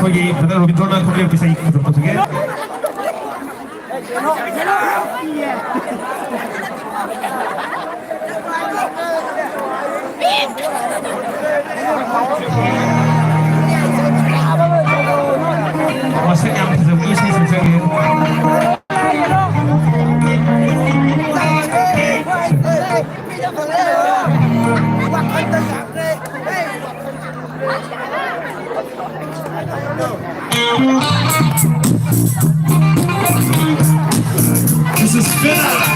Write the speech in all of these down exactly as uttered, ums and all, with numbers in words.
ꯑꯩꯈꯣꯏꯒꯤ brother ꯔꯣꯕꯤꯟꯗ꯭ꯔꯣꯅ ꯈꯪꯂꯦ ꯄꯩꯁꯥ ꯈꯨꯗꯣꯛꯄꯁꯤꯒꯤ꯫ ꯃꯁꯛ ꯌꯥꯝ ꯐꯖꯕ ꯏꯁꯩ ꯁꯛꯆꯒꯦ꯫ This is Fela.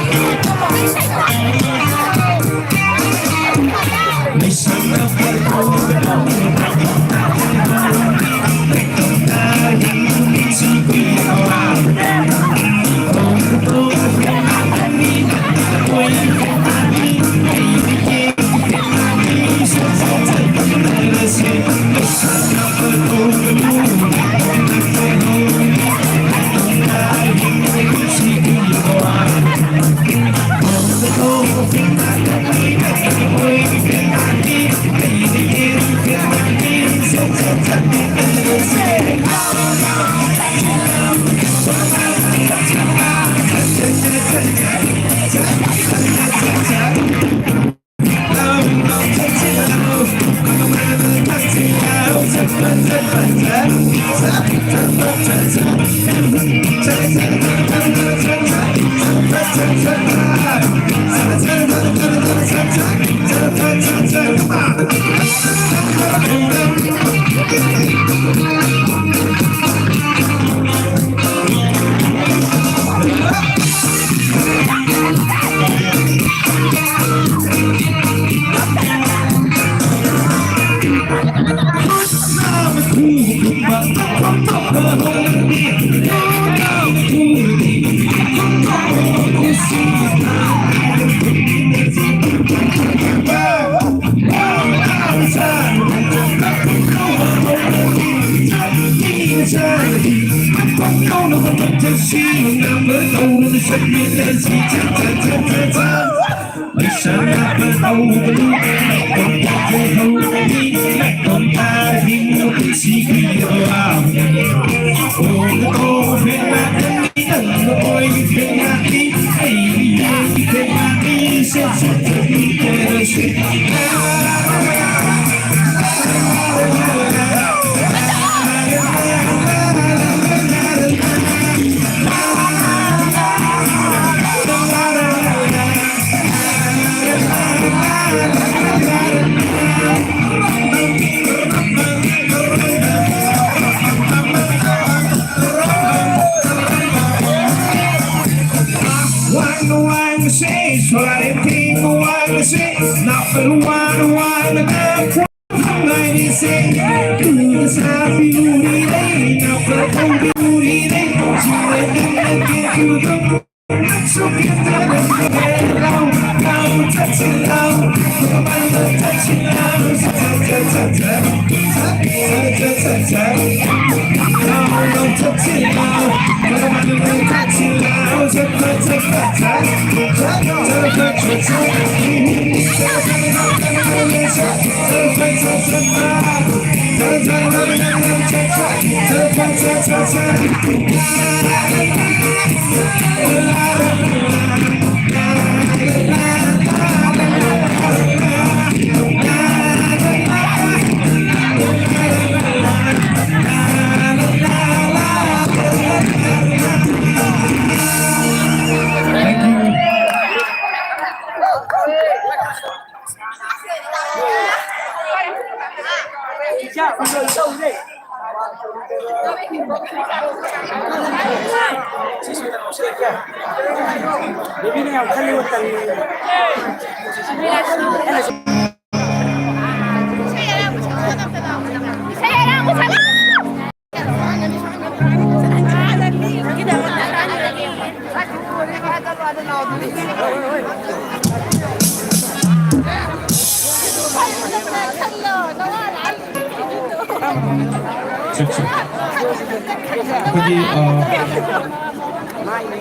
ꯑꯩꯈꯣꯏꯒꯤ, ꯑ,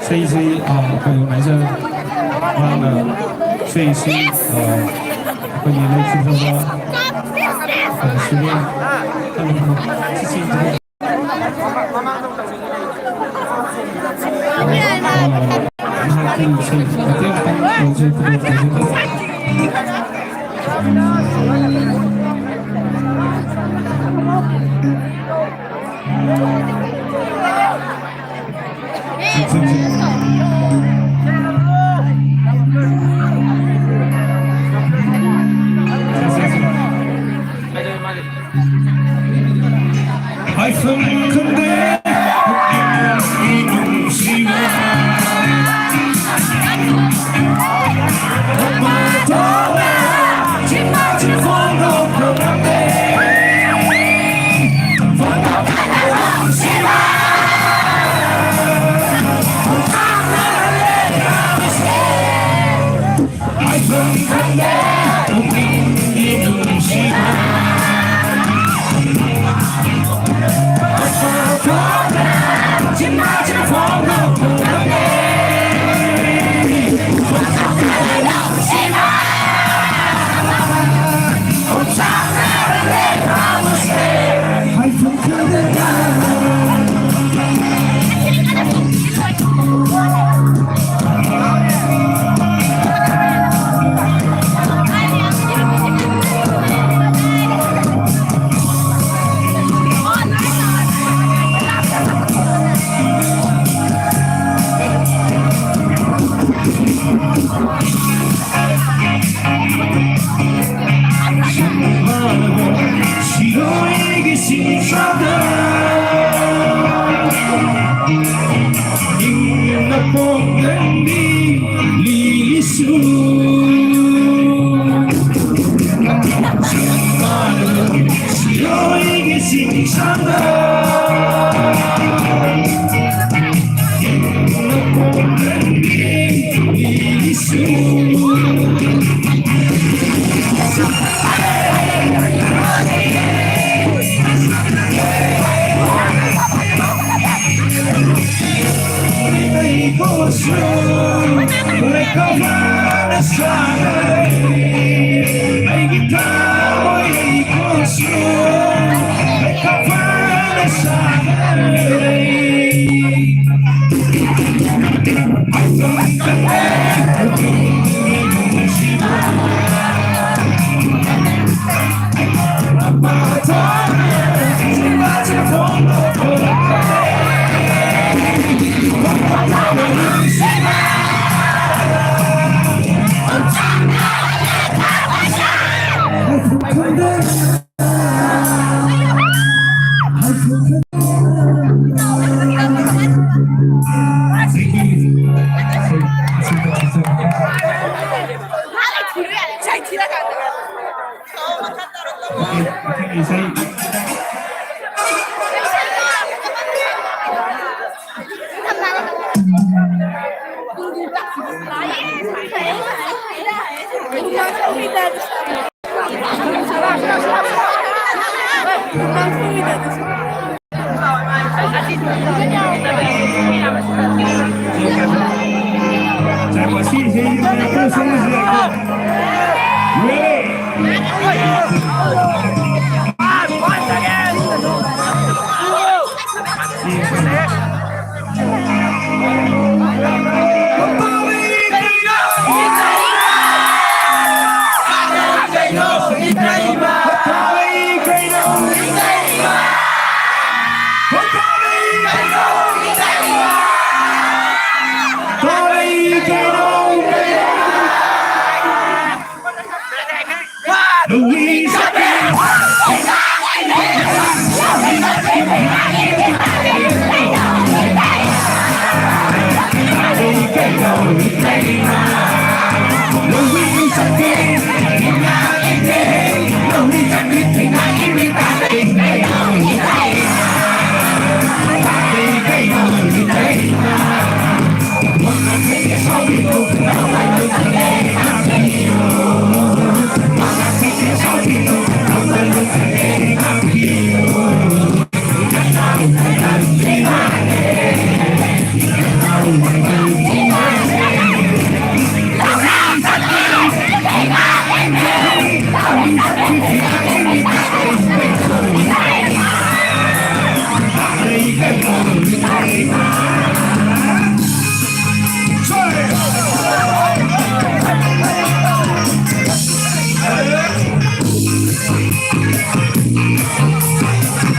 ꯏꯁꯩꯁꯤ, ꯑ, ꯑꯩꯈꯣꯏ organizer ꯃꯥꯅ ꯁꯤ ꯑꯩꯈꯣꯏꯒꯤ ꯂꯧꯈꯤꯗ꯭ꯔꯕ student ꯁꯤꯁꯤꯡꯁꯤꯗ ꯃꯍꯥꯛꯀꯤ ꯏꯁꯩ ꯃꯇꯦꯛ ꯑꯃꯇꯪ ꯇꯧꯖꯩ, ꯈꯨꯗꯣꯡ ꯇꯧꯖꯒꯦ꯫ ꯍꯥꯏꯐꯝ ꯈꯪꯗꯦ ꯅꯨꯡꯁꯤꯕ꯫ ꯏꯁꯩ꯫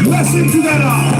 Listen together.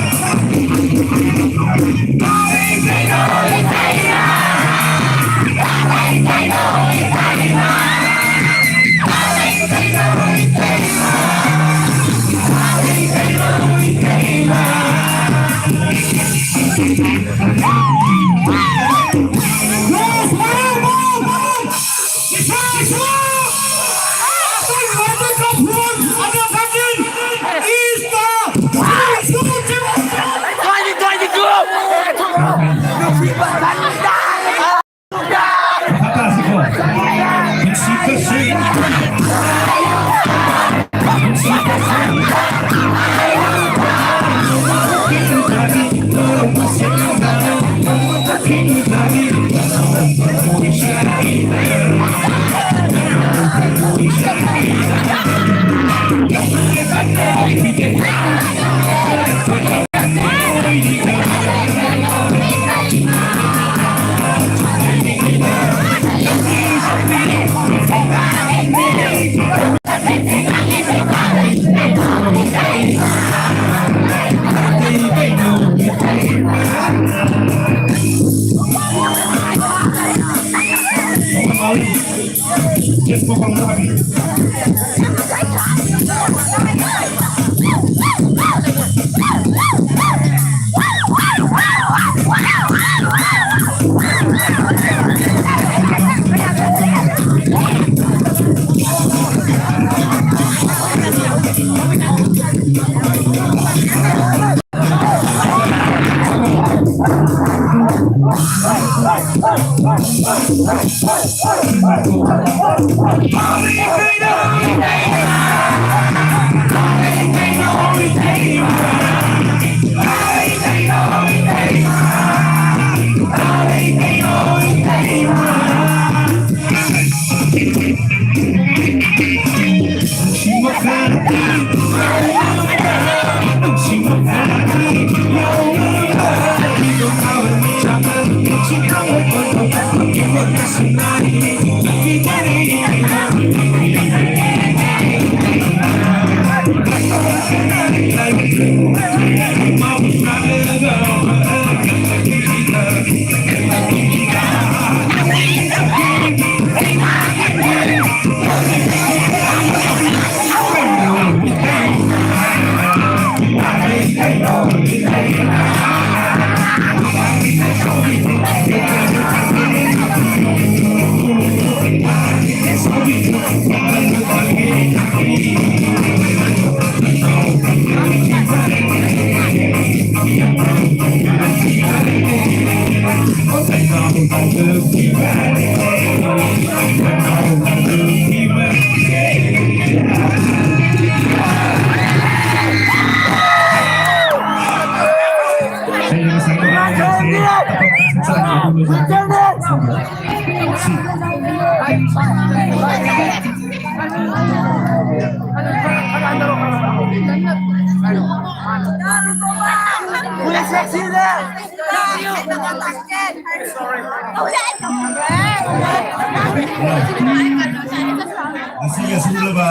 ꯉꯁꯤꯒꯤ ꯑꯁꯨꯝꯂꯕ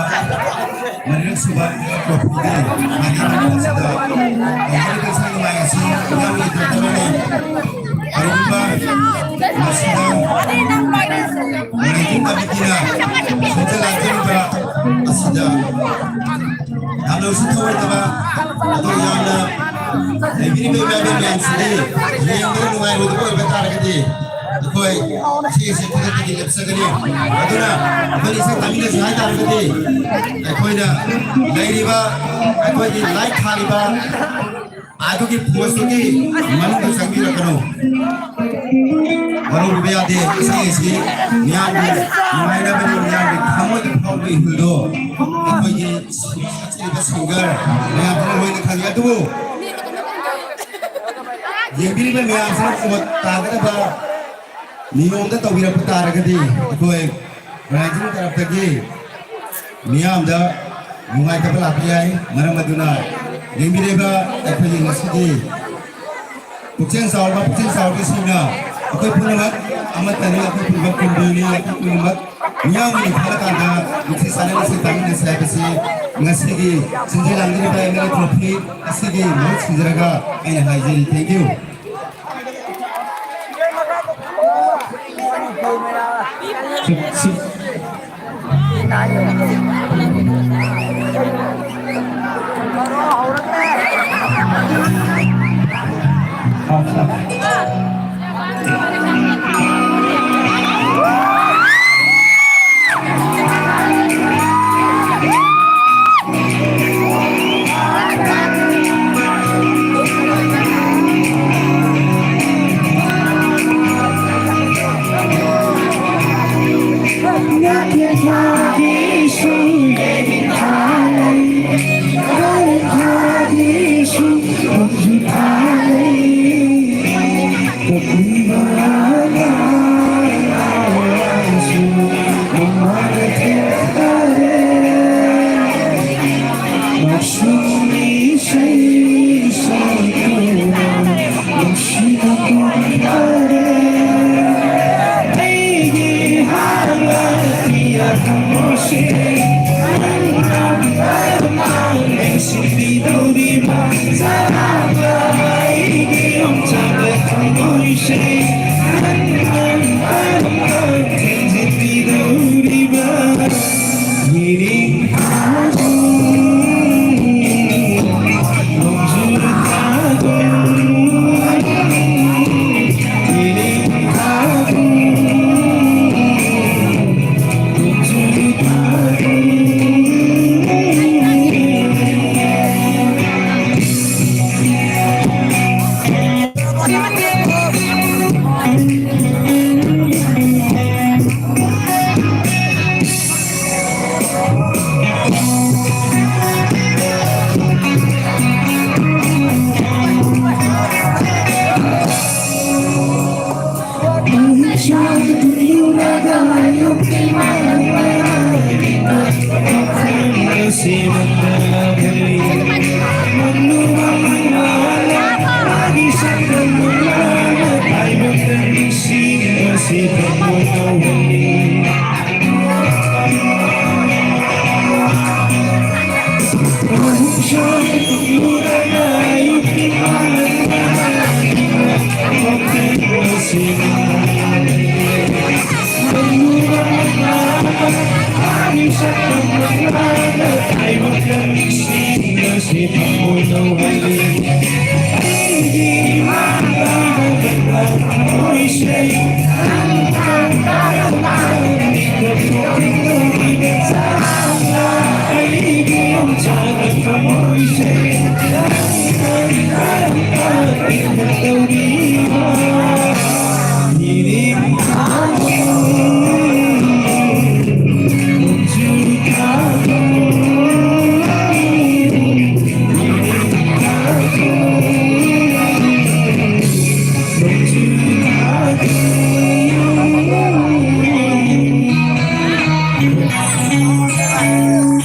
ꯃꯔꯤꯔꯛ ꯁꯨꯕ ꯇ꯭ꯔꯣꯐꯤꯗꯤ ꯃꯥꯒꯤ ꯃꯐꯝꯁꯤꯗ ꯇꯧꯖꯔꯤꯕ ꯏꯁꯩ ꯅꯣꯡꯃꯥꯏ ꯑꯁꯤ ꯌꯥꯝꯅ ꯇꯧꯖꯕꯅꯤ꯫ ꯀꯔꯤꯒꯨꯝꯕ ꯃꯁꯤꯗ ꯃꯅꯤꯄꯨꯔ ꯀꯃꯤꯇꯤꯅ ꯁꯤꯟꯖ ꯂꯥꯡꯖꯔꯤꯕ ꯑꯁꯤꯗ ꯌꯥꯝꯅ ꯎꯁꯤꯠ ꯊꯑꯣꯏꯗꯕ, ꯑꯗꯣ ꯌꯥꯝꯅ ꯂꯩꯕꯤꯔꯤꯕ ꯏꯃꯥ ꯏꯕꯦꯟ ꯃꯌꯥꯝꯁꯤꯗꯤ ꯌꯦꯡꯕꯗ ꯅꯨꯡꯉꯥꯏꯔꯣꯏꯗꯕ ꯑꯣꯏꯕ ꯇꯥꯔꯒꯗꯤ ꯑꯩꯈꯣꯏ ꯁꯤꯒꯤꯁꯦ ꯈꯨꯗꯛꯇꯒꯤ ꯂꯦꯞꯆꯒꯅꯤ꯫ ꯑꯗꯨꯅ ꯑꯩꯈꯣꯏꯅ ꯏꯁꯩ ꯇꯥꯃꯤꯟꯅꯁꯤ ꯍꯥꯏ ꯇꯥꯔꯒꯗꯤ ꯑꯩꯈꯣꯏꯅ ꯂꯩꯔꯤꯕ, ꯑꯩꯈꯣꯏꯒꯤ ꯂꯥꯏꯠ ꯊꯥꯜꯂꯤꯕ ꯑꯗꯨꯒꯤ ꯄꯣꯁꯇꯨꯒꯤ ꯃꯅꯨꯡꯗ ꯆꯪꯕꯤꯔꯛꯀꯅꯨ꯫ ꯋꯥꯔꯧꯕꯤꯕ ꯌꯥꯗꯦ꯫ ꯏꯁꯩ ꯑꯁꯤ ꯃꯤꯌꯥꯝꯒꯤ ꯅꯨꯡꯉꯥꯏꯅꯕꯅꯤ, ꯃꯤꯌꯥꯝꯒꯤ ꯊꯃꯣꯏꯗ ꯐꯥꯎꯕ ꯏꯍꯨꯜꯗꯣ ꯑꯩꯈꯣꯏꯒꯤ ꯁꯛꯆꯤꯜꯂꯤꯕ ꯁꯤꯡꯒꯔ ꯃꯌꯥꯝꯁꯤꯅ ꯂꯣꯏꯅ ꯈꯪꯉꯤ꯫ ꯑꯗꯨꯕꯨ ꯌꯦꯡꯕꯤꯔꯤꯕ ꯃꯌꯥꯝꯁꯤꯅ ꯄꯣꯠ ꯇꯥꯒꯗꯕ ꯅꯤꯌꯣꯝꯗ ꯇꯧꯕꯤꯔꯛꯄ ꯇꯥꯔꯒꯗꯤ ꯑꯩꯈꯣꯏ ꯔꯥꯏꯖꯤꯡ ꯇꯔꯞꯇꯒꯤ ꯃꯤꯌꯥꯝꯗ ꯅꯨꯡꯉꯥꯏꯇꯕ ꯂꯥꯛꯄ ꯌꯥꯏ꯫ ꯃꯔꯝ ꯑꯗꯨꯅ ꯌꯦꯡꯕꯤꯔꯤꯕ ꯑꯩꯈꯣꯏꯒꯤ ꯉꯁꯤꯒꯤ ꯄꯨꯛꯆꯦꯜ ꯆꯥꯎꯕ, ꯄꯨꯛꯆꯦꯜ ꯆꯥꯎꯕꯁꯤꯡꯅ ꯑꯩꯈꯣꯏ ꯄꯨꯝꯅꯃꯛ ꯑꯃꯠꯇꯅꯤ, ꯑꯩꯈꯣꯏ ꯄꯨꯝꯅꯃꯛ ꯀꯨꯝꯕꯤꯅꯤ, ꯑꯩꯈꯣꯏ ꯄꯨꯝꯅꯃꯛ ꯃꯤꯌꯥꯝꯒꯤ ꯈꯜꯂꯀꯥꯟꯗ ꯅꯨꯡꯁꯤ ꯆꯥꯟꯅꯅ ꯁꯛ ꯇꯥꯃꯤꯟꯅꯁꯤ ꯍꯥꯏꯕꯁꯤ ꯉꯁꯤꯒꯤ ꯁꯤꯟꯖꯤ ꯂꯥꯡꯖꯔꯤꯕ ꯑꯦꯝ ꯑꯦꯜ ꯑꯦ ꯇ꯭ꯔꯣꯐꯤ ꯑꯁꯤꯒꯤ ꯃꯍꯨꯠ ꯁꯤꯟꯖꯔꯒ ꯑꯩꯅ ꯍꯥꯏꯖꯔꯤ꯫ Thank you꯫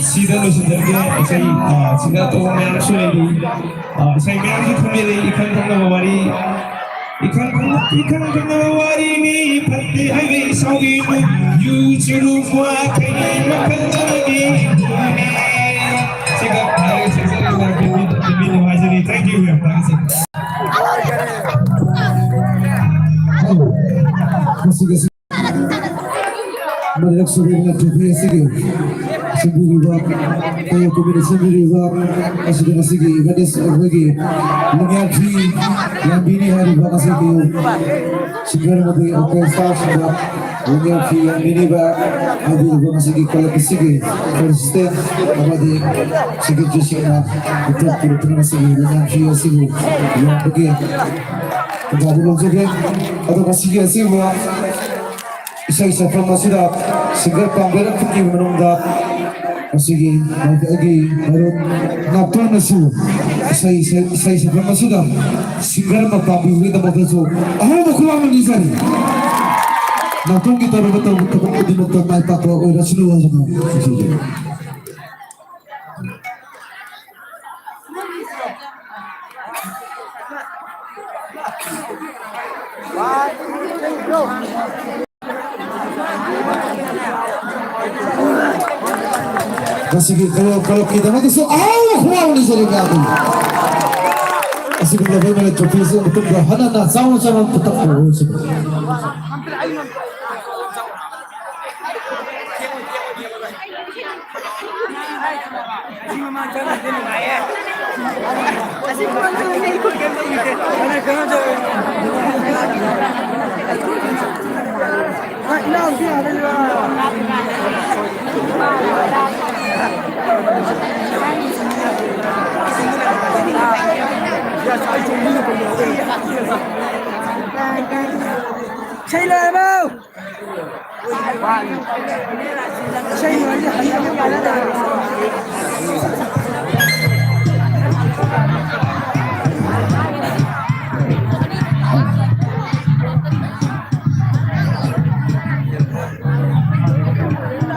ꯁꯤꯗ ꯂꯣꯏꯁꯤꯟꯖꯔꯒꯦ꯫ ꯏꯁꯩ, ꯑ, ꯁꯤꯗ ꯑꯇꯣꯞꯄ ꯃꯌꯥꯝꯁꯨ ꯂꯩꯔꯤ꯫ ꯑ, ꯏꯁꯩ ꯃꯌꯥꯝꯁꯨ ꯊꯝꯕꯤꯔꯤ꯫ ꯏꯈꯪ ꯈꯪꯅꯕ ꯋꯥꯔꯤ, ꯏꯈꯪ ꯈꯪꯅ-, ꯏꯈꯪ ꯈꯪꯅꯕ ꯋꯥꯔꯤ ꯃꯤ ꯐꯠꯇꯦ ꯍꯥꯏꯕ ꯏꯁꯥꯎꯒꯤ ꯌꯨ ꯆꯨꯔꯨꯞ ꯋꯥ ꯈꯩꯅꯤ ꯃꯈꯜ ꯑꯃꯅꯤ꯫ ꯁꯤꯒ ꯍꯥꯏꯔꯒ ꯁꯤꯁꯇꯔ ꯅꯨꯡꯉꯥꯏꯖꯔꯤ꯫ Thank you, ꯌꯥꯝ ꯊꯥꯒꯠꯆꯔꯤ꯫ ꯃꯁꯤꯒ ꯃꯔꯛ ꯁꯨꯕꯤꯔꯕ ꯇ꯭ꯔꯣꯐꯤ ꯑꯁꯤꯒꯤ ꯁꯤꯟꯕꯤꯔꯤꯕ, ꯀꯌꯥ ꯀꯨꯝꯃꯤꯅ ꯁꯤꯟꯕꯤꯔꯤꯕ, ꯑꯁꯤꯒ ꯉꯁꯤꯒꯤ ꯏꯚꯦꯟꯠ ꯑꯁꯤ ꯑꯩꯈꯣꯏꯒꯤ ꯂꯨꯉꯥꯏꯐꯤ ꯌꯥꯝꯕꯤꯅꯤ ꯍꯥꯏꯔꯤꯕ ꯉꯁꯤꯒꯤ ꯁꯤꯡꯒꯔ ꯑꯃꯗꯤ ꯑꯣꯔꯀꯦꯁꯇ꯭ꯔꯥꯁꯤꯡꯗ ꯂꯨꯉꯥꯏꯐꯤ ꯌꯥꯝꯕꯤꯅꯤꯕ ꯍꯥꯏꯕꯤꯔꯤꯕ ꯉꯁꯤꯒꯤ ꯀ꯭ꯂꯕ ꯑꯁꯤꯒꯤ ꯄ꯭ꯔꯦꯁꯤꯗꯦꯟꯠ ꯑꯃꯗꯤ ꯁꯦꯀ꯭ꯔꯦꯇꯔꯤꯁꯤꯡꯅ ꯃꯤꯊꯨꯞ ꯄꯨꯔꯛꯇꯨꯅ ꯉꯁꯤꯒꯤ ꯂꯨꯉꯥꯏꯐꯤ ꯑꯁꯤꯕꯨ ꯌꯥꯝꯕꯒꯤ ꯊꯧꯗꯥꯡ ꯂꯧꯖꯒꯦ꯫ ꯑꯗꯣ ꯉꯁꯤꯒꯤ ꯑꯁꯤꯒꯨꯝꯕ ꯏꯁꯩ ꯁꯛꯐꯝ ꯑꯁꯤꯗ ꯁꯤꯡꯒꯔ ꯄꯥꯝꯕꯤꯔꯛꯄꯒꯤ ꯃꯅꯨꯡꯗ ꯉꯁꯤꯒꯤ ꯃꯥꯏꯀꯩꯒꯤ ꯃꯔꯨꯞ ꯅꯥꯎꯇꯣꯟꯅꯁꯨ ꯏꯁꯩ ꯁꯛ-, ꯏꯁꯩ ꯁꯛꯐꯝ ꯑꯁꯤꯗ ꯁꯤꯡꯒꯔ ꯑꯃ ꯄꯥꯝꯕꯤꯕꯒꯤꯗꯃꯛꯇꯁꯨ ꯑꯍꯥꯟꯕ ꯈꯨꯋꯥ ꯑꯃ ꯅꯤꯖꯔꯤ꯫ ꯅꯥꯎꯇꯣꯟꯒꯤ ꯇꯧꯔꯤꯕ ꯇꯧꯕ ꯊꯕꯛ ꯈꯨꯗꯤꯡꯃꯛꯇ ꯃꯥꯏ ꯄꯥꯛꯄ ꯑꯣꯏꯔꯁꯅꯨ ꯍꯥꯏꯗꯨꯅ ꯅꯤꯖꯔꯤ꯫ ꯉꯁꯤꯒꯤ ꯀꯂꯣ-, ꯀꯂꯣꯞꯀꯤꯗꯃꯛꯇꯁꯨ ꯑꯍꯥꯎꯕ ꯈꯨꯋꯥꯎꯅ ꯖꯦꯂꯦꯕꯤ ꯑꯗꯨ꯫ ꯑꯁꯤꯒꯨꯝꯂꯕ ꯃꯦꯔꯤꯠ ꯇ꯭ꯔꯣꯐꯤꯁꯤ ꯃꯇꯨꯡꯗ ꯍꯟꯅ ꯍꯟꯅ ꯆꯥꯎꯅ ꯆꯥꯎꯅ ꯄꯨꯊꯣꯛꯄ ꯑꯣꯏꯁꯅꯨ꯫ ꯏꯁꯩ ꯂꯣꯏꯔꯕꯣ?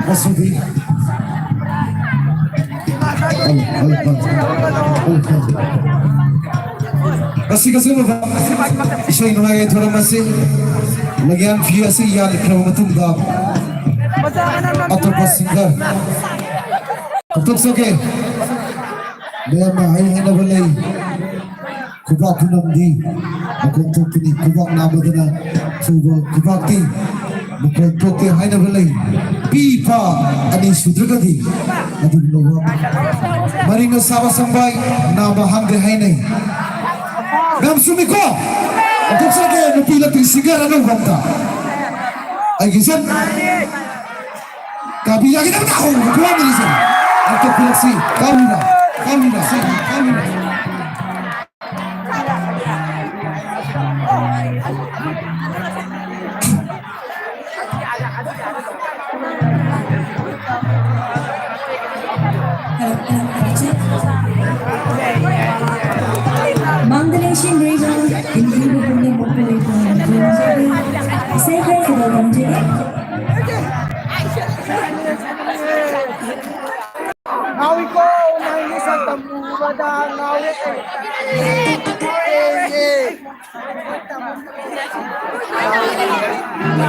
ꯉꯁꯤꯗꯤ ꯉꯁꯤ ꯀꯛꯆꯤꯡ ꯃꯐꯝ ꯏꯁꯩ ꯅꯨꯡꯉꯥꯏ ꯌꯥꯏꯊꯣꯔꯝ ꯑꯁꯤ ꯂꯩꯌꯥꯟ ꯐꯤ ꯑꯁꯤ ꯌꯥꯟꯈ꯭ꯔꯕ ꯃꯇꯨꯡꯗ ꯑꯇꯣꯞꯄ ꯁꯤꯡꯒꯔ ꯀꯧꯊꯣꯛꯆꯒꯦ꯫ ꯃꯌꯥꯝꯅ ꯍꯩ ꯍꯩꯅꯕ ꯂꯩ꯫ ꯈꯨꯕꯥꯛ ꯈꯨꯅꯝꯗꯤ ꯃꯈꯣꯟ ꯊꯣꯛꯄꯅꯤ, ꯈꯨꯕꯥꯛ ꯅꯥꯕꯗꯅ ꯐꯨꯕ ꯈꯨꯕꯥꯛꯇꯤ ꯃꯈꯣꯟ ꯊꯣꯛꯇꯦ ꯍꯥꯏꯅꯕ ꯂꯩ꯫ ꯄꯤ ꯄꯥ ꯑꯅꯤ ꯁꯨꯗ꯭ꯔꯒꯗꯤ ꯑꯗꯨꯒꯨꯝꯂꯕ ꯃꯔꯤꯡꯅ ꯁꯥꯕ ꯁꯪꯕꯥꯏ ꯅꯥꯕ ꯍꯥꯡꯗꯦ ꯍꯥꯏꯅꯩ꯫ ꯃꯌꯥꯝ ꯆꯨꯝꯃꯤꯀꯣ? ꯑꯣꯟꯊꯣꯛꯆꯔꯒꯦ ꯅꯨꯄꯤ ꯂꯛꯄꯤ ꯁꯤꯡꯒꯔ ꯑꯅꯧꯕ ꯑꯝꯇ꯫ ꯑꯩꯒꯤ ꯏꯆꯟ ꯀꯥꯕꯤ ꯌꯥꯒꯤꯗꯕ ꯇꯥꯍꯧꯕ ꯈꯨꯋꯥꯡꯗꯅꯤꯁꯦ꯫ ꯑꯝꯇ ꯈꯨꯂꯛꯁꯤ ꯀꯥꯕꯤꯔ, ꯀꯥꯕꯤꯔ, ꯀꯥꯕꯤꯔ꯫ ꯃꯥꯡꯗ ꯂꯦꯡꯁꯤꯟꯕꯤꯔꯤꯕ ꯏꯟꯕꯤꯔꯤꯕ ꯄꯨꯝꯅꯃꯛꯄꯨ ꯂꯩꯄꯥꯛꯅ ꯈꯨꯔꯨꯝꯖꯔꯤ꯫ ꯏꯁꯩ ꯈꯔ ꯈꯨꯗꯣꯜ ꯇꯝꯖꯒꯦ꯫ ꯉꯥꯎꯏꯀꯣ ꯅꯪꯒꯤ ꯁꯛꯇꯝ ꯎꯕꯗ ꯉꯥꯎꯔꯦ꯫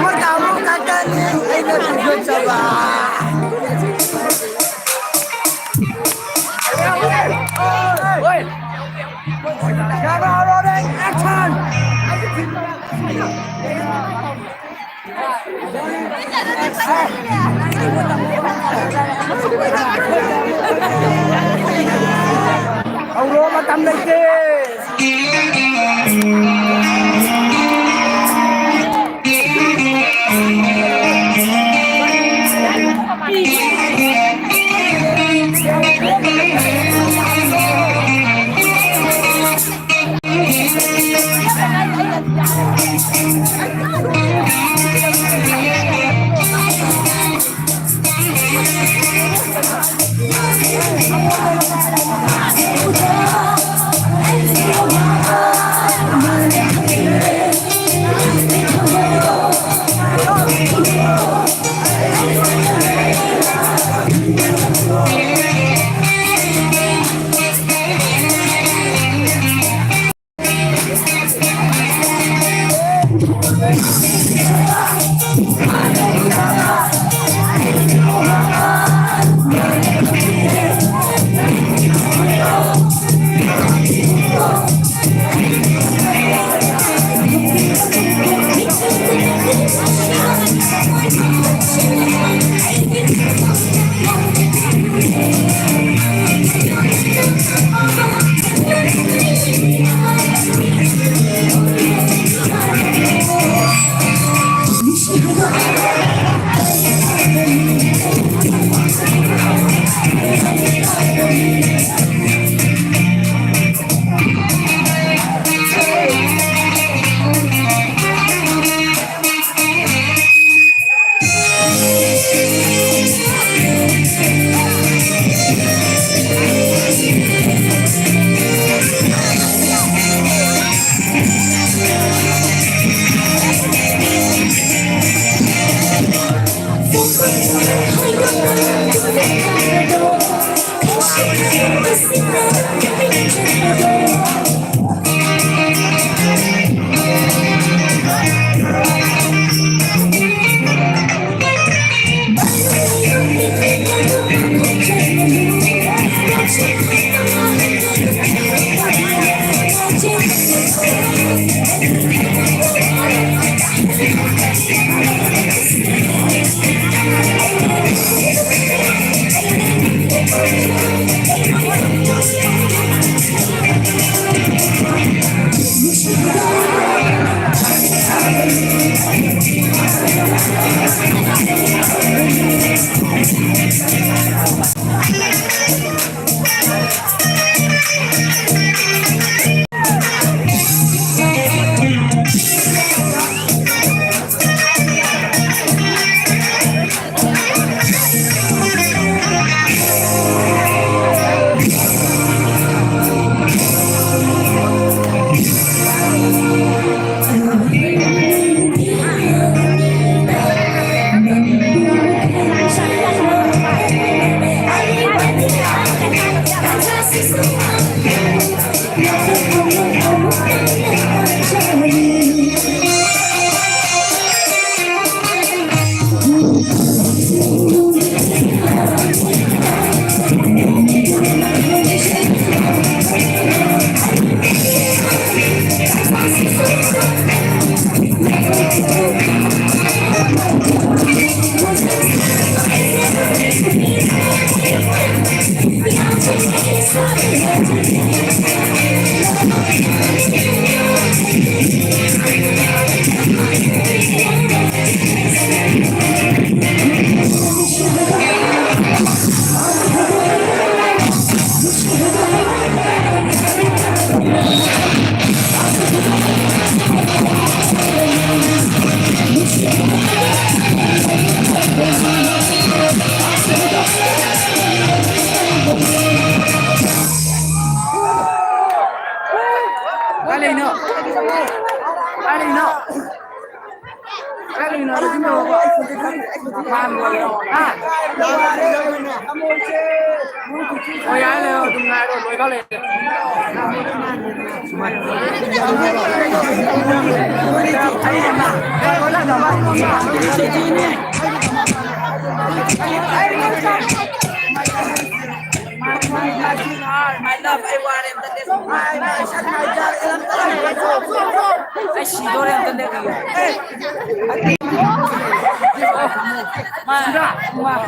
ꯃꯣꯏ ꯇꯥꯃꯣ ꯈꯛꯇꯅꯤ ꯑꯩꯅ ꯐꯣꯡꯗꯣꯛꯆꯕ꯫ Camera rolling, action! ꯍꯧꯔꯣ, ꯃꯇꯝ ꯂꯩꯇꯦ꯫ ꯀꯥꯏ ꯂꯩꯅꯣ? ꯀꯥꯏ ꯂꯩꯅꯣ? ꯀꯥꯏ ꯂꯩꯅꯣ? ꯍꯥ? ꯍꯣꯏ, ꯌꯥꯔꯦ, ꯂꯩꯔꯣ, ꯑꯗꯨꯝ ꯉꯥꯏꯔꯣ, ꯂꯣꯏꯕ ꯂꯩꯔꯦ꯫ I love everyone. ꯑꯩ ꯁꯤꯗꯣꯔꯦ ꯑꯝꯇ ꯂꯦꯞꯄꯤꯌꯨ꯫ ꯃꯥ, ꯃꯥ꯫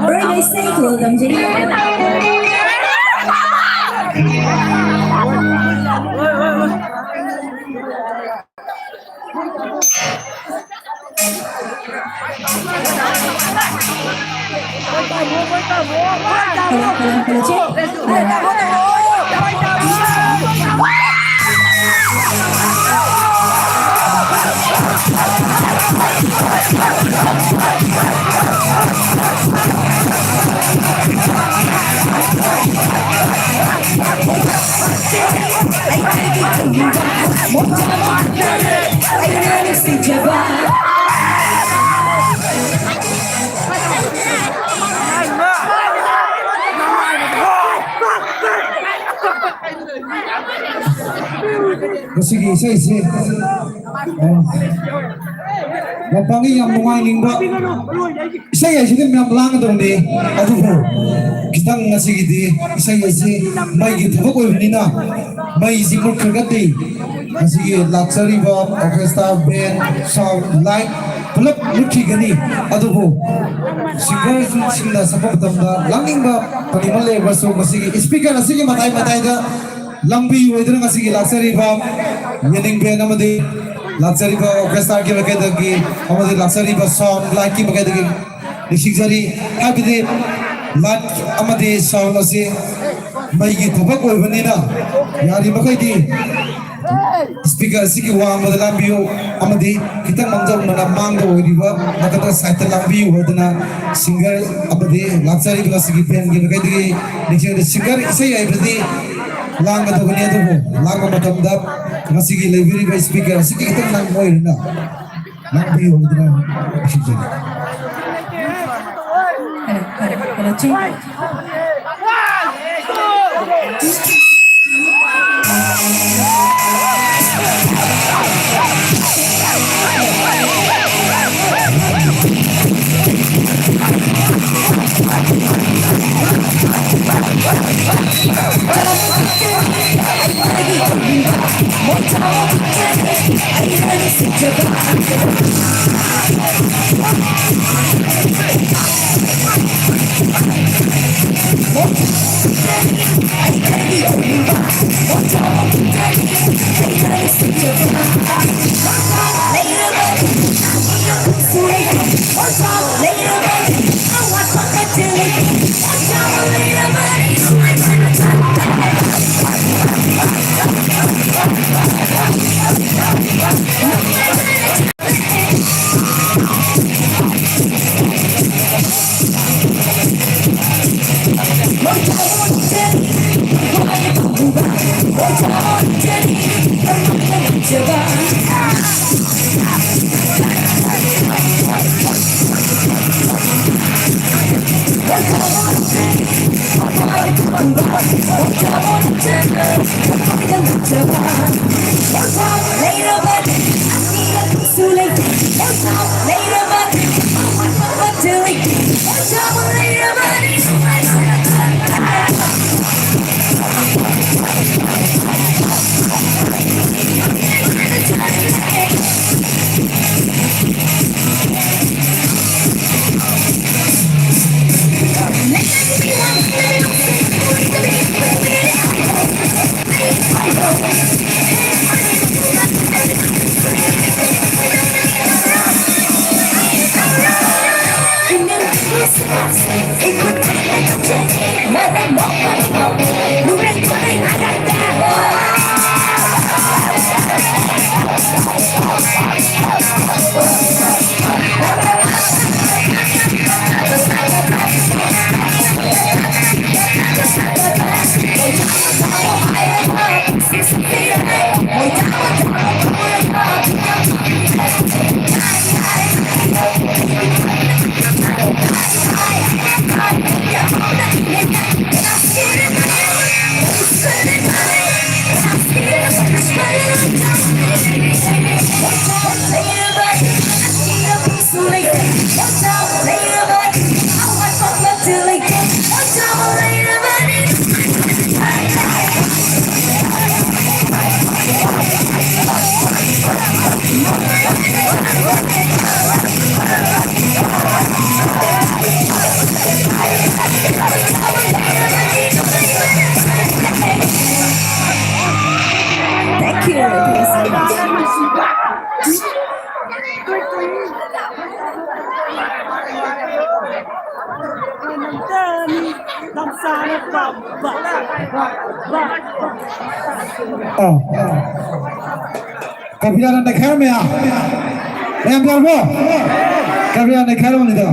Alright, guys, thank you. Welcome, Jay. Hello, hello, hello, check. ꯃꯁꯤꯒꯤ ꯏꯁꯩꯁꯤ, ꯑ, ꯃꯄꯥꯡꯒꯤ ꯌꯥꯝ ꯅꯨꯡꯉꯥꯏꯅꯤꯡꯕ ꯏꯁꯩ ꯍꯥꯏꯁꯤꯗꯤ ꯃꯌꯥꯝ ꯂꯥꯡꯒꯗꯕꯅꯤ꯫ ꯑꯗꯨꯕꯨ ꯈꯤꯇꯪ ꯉꯁꯤꯒꯤꯗꯤ ꯏꯁꯩ ꯑꯁꯤ ꯃꯩꯒꯤ ꯊꯕꯛ ꯑꯣꯏꯕꯅꯤꯅ ꯃꯩꯁꯤ ꯃꯨꯠꯈ꯭ꯔꯒꯗꯤ ꯉꯁꯤꯒꯤ ꯂꯥꯛꯆꯔꯤꯕ orchestra, band, sound, light ꯄꯨꯂꯞ ꯃꯨꯠꯈꯤꯒꯅꯤ꯫ ꯑꯗꯨꯕꯨ ꯁꯤꯡꯒꯔꯁꯤꯡꯅ ꯁꯛꯄ ꯃꯇꯝꯗ ꯂꯥꯡꯅꯤꯡꯕ ꯄꯅꯤꯃꯜ ꯂꯩꯔꯕꯁꯨ ꯃꯁꯤꯒꯤ ꯁ꯭ꯄꯤꯀꯔ ꯑꯁꯤꯒꯤ ꯃꯇꯥꯏ ꯃꯇꯥꯏꯗ ꯂꯥꯡꯕꯤꯌꯨ ꯍꯥꯏꯗꯨꯅ ꯉꯁꯤꯒꯤ ꯂꯥꯛꯆꯔꯤꯕ ꯌꯦꯅꯤꯡ ꯕꯦꯟ ꯑꯃꯗꯤ ꯂꯥꯛꯆꯔꯤꯕ ꯑꯣꯔꯀꯦꯁꯇ꯭ꯔꯥꯒꯤ ꯃꯥꯏꯀꯩꯗꯒꯤ ꯑꯃꯗꯤ ꯂꯥꯛꯆꯔꯤꯕ ꯁꯥꯎꯟ ꯂꯥꯏꯠꯀꯤ ꯃꯥꯏꯀꯩꯗꯒꯤ ꯅꯤꯡꯁꯤꯡꯖꯔꯤ꯫ ꯍꯥꯏꯕꯗꯤ ꯂꯥꯏꯠ ꯑꯃꯗꯤ ꯁꯥꯎꯟ ꯑꯁꯤ ꯃꯩꯒꯤ ꯊꯕꯛ ꯑꯣꯏꯕꯅꯤꯅ ꯌꯥꯔꯤꯕꯃꯈꯩꯗꯤ ꯁ꯭ꯄꯤꯀꯔ ꯑꯁꯤꯒꯤ ꯋꯥꯡꯃꯗ ꯂꯥꯟꯕꯤꯌꯨ ꯑꯃꯗꯤ ꯈꯤꯇꯪ ꯃꯥꯡꯖꯧꯅꯅ ꯃꯥꯡꯗ ꯑꯣꯏꯔꯤꯕ ꯅꯠꯇ꯭ꯔꯒ ꯁꯥꯏꯠꯇ ꯂꯥꯡꯕꯤꯌꯨ ꯍꯥꯏꯗꯅ ꯁꯤꯡꯒꯔ ꯑꯃꯗꯤ ꯂꯥꯛꯆꯔꯤꯕ ꯉꯁꯤꯒꯤ ꯕꯦꯟꯒꯤ ꯃꯥꯏꯀꯩꯗꯒꯤ ꯅꯤꯡꯁꯤꯡꯖꯔꯤ꯫ ꯁꯤꯡꯒꯔ ꯏꯁꯩ ꯍꯥꯏꯕꯗꯤ ꯂꯥꯡꯒꯗꯕꯅꯤ, ꯑꯗꯨꯕꯨ ꯂꯥꯡꯕ ꯃꯇꯝꯗ ꯉꯁꯤꯒꯤ ꯂꯩꯕꯤꯔꯤꯕ ꯁ꯭ꯄꯤꯀꯔ ꯑꯁꯤꯒꯤ ꯈꯤꯇꯪ ꯂꯥꯡꯕ ꯑꯣꯏꯔꯅ ꯂꯥꯡꯕꯤꯌꯨ ꯍꯥꯏꯗꯅ ꯅꯤꯡꯁꯤꯡꯖꯔꯤ꯫ Thank you. ꯑꯣ꯫ ꯀꯕꯤꯔꯥꯅ ꯅꯩꯈꯥꯏꯔꯝꯃꯦ, ꯍꯥ? ꯃꯌꯥꯝ ꯌꯥꯔꯕꯣ? ꯀꯕꯤꯔꯥꯅ ꯅꯩꯈꯥꯏꯔꯝꯕꯅꯤꯗ꯫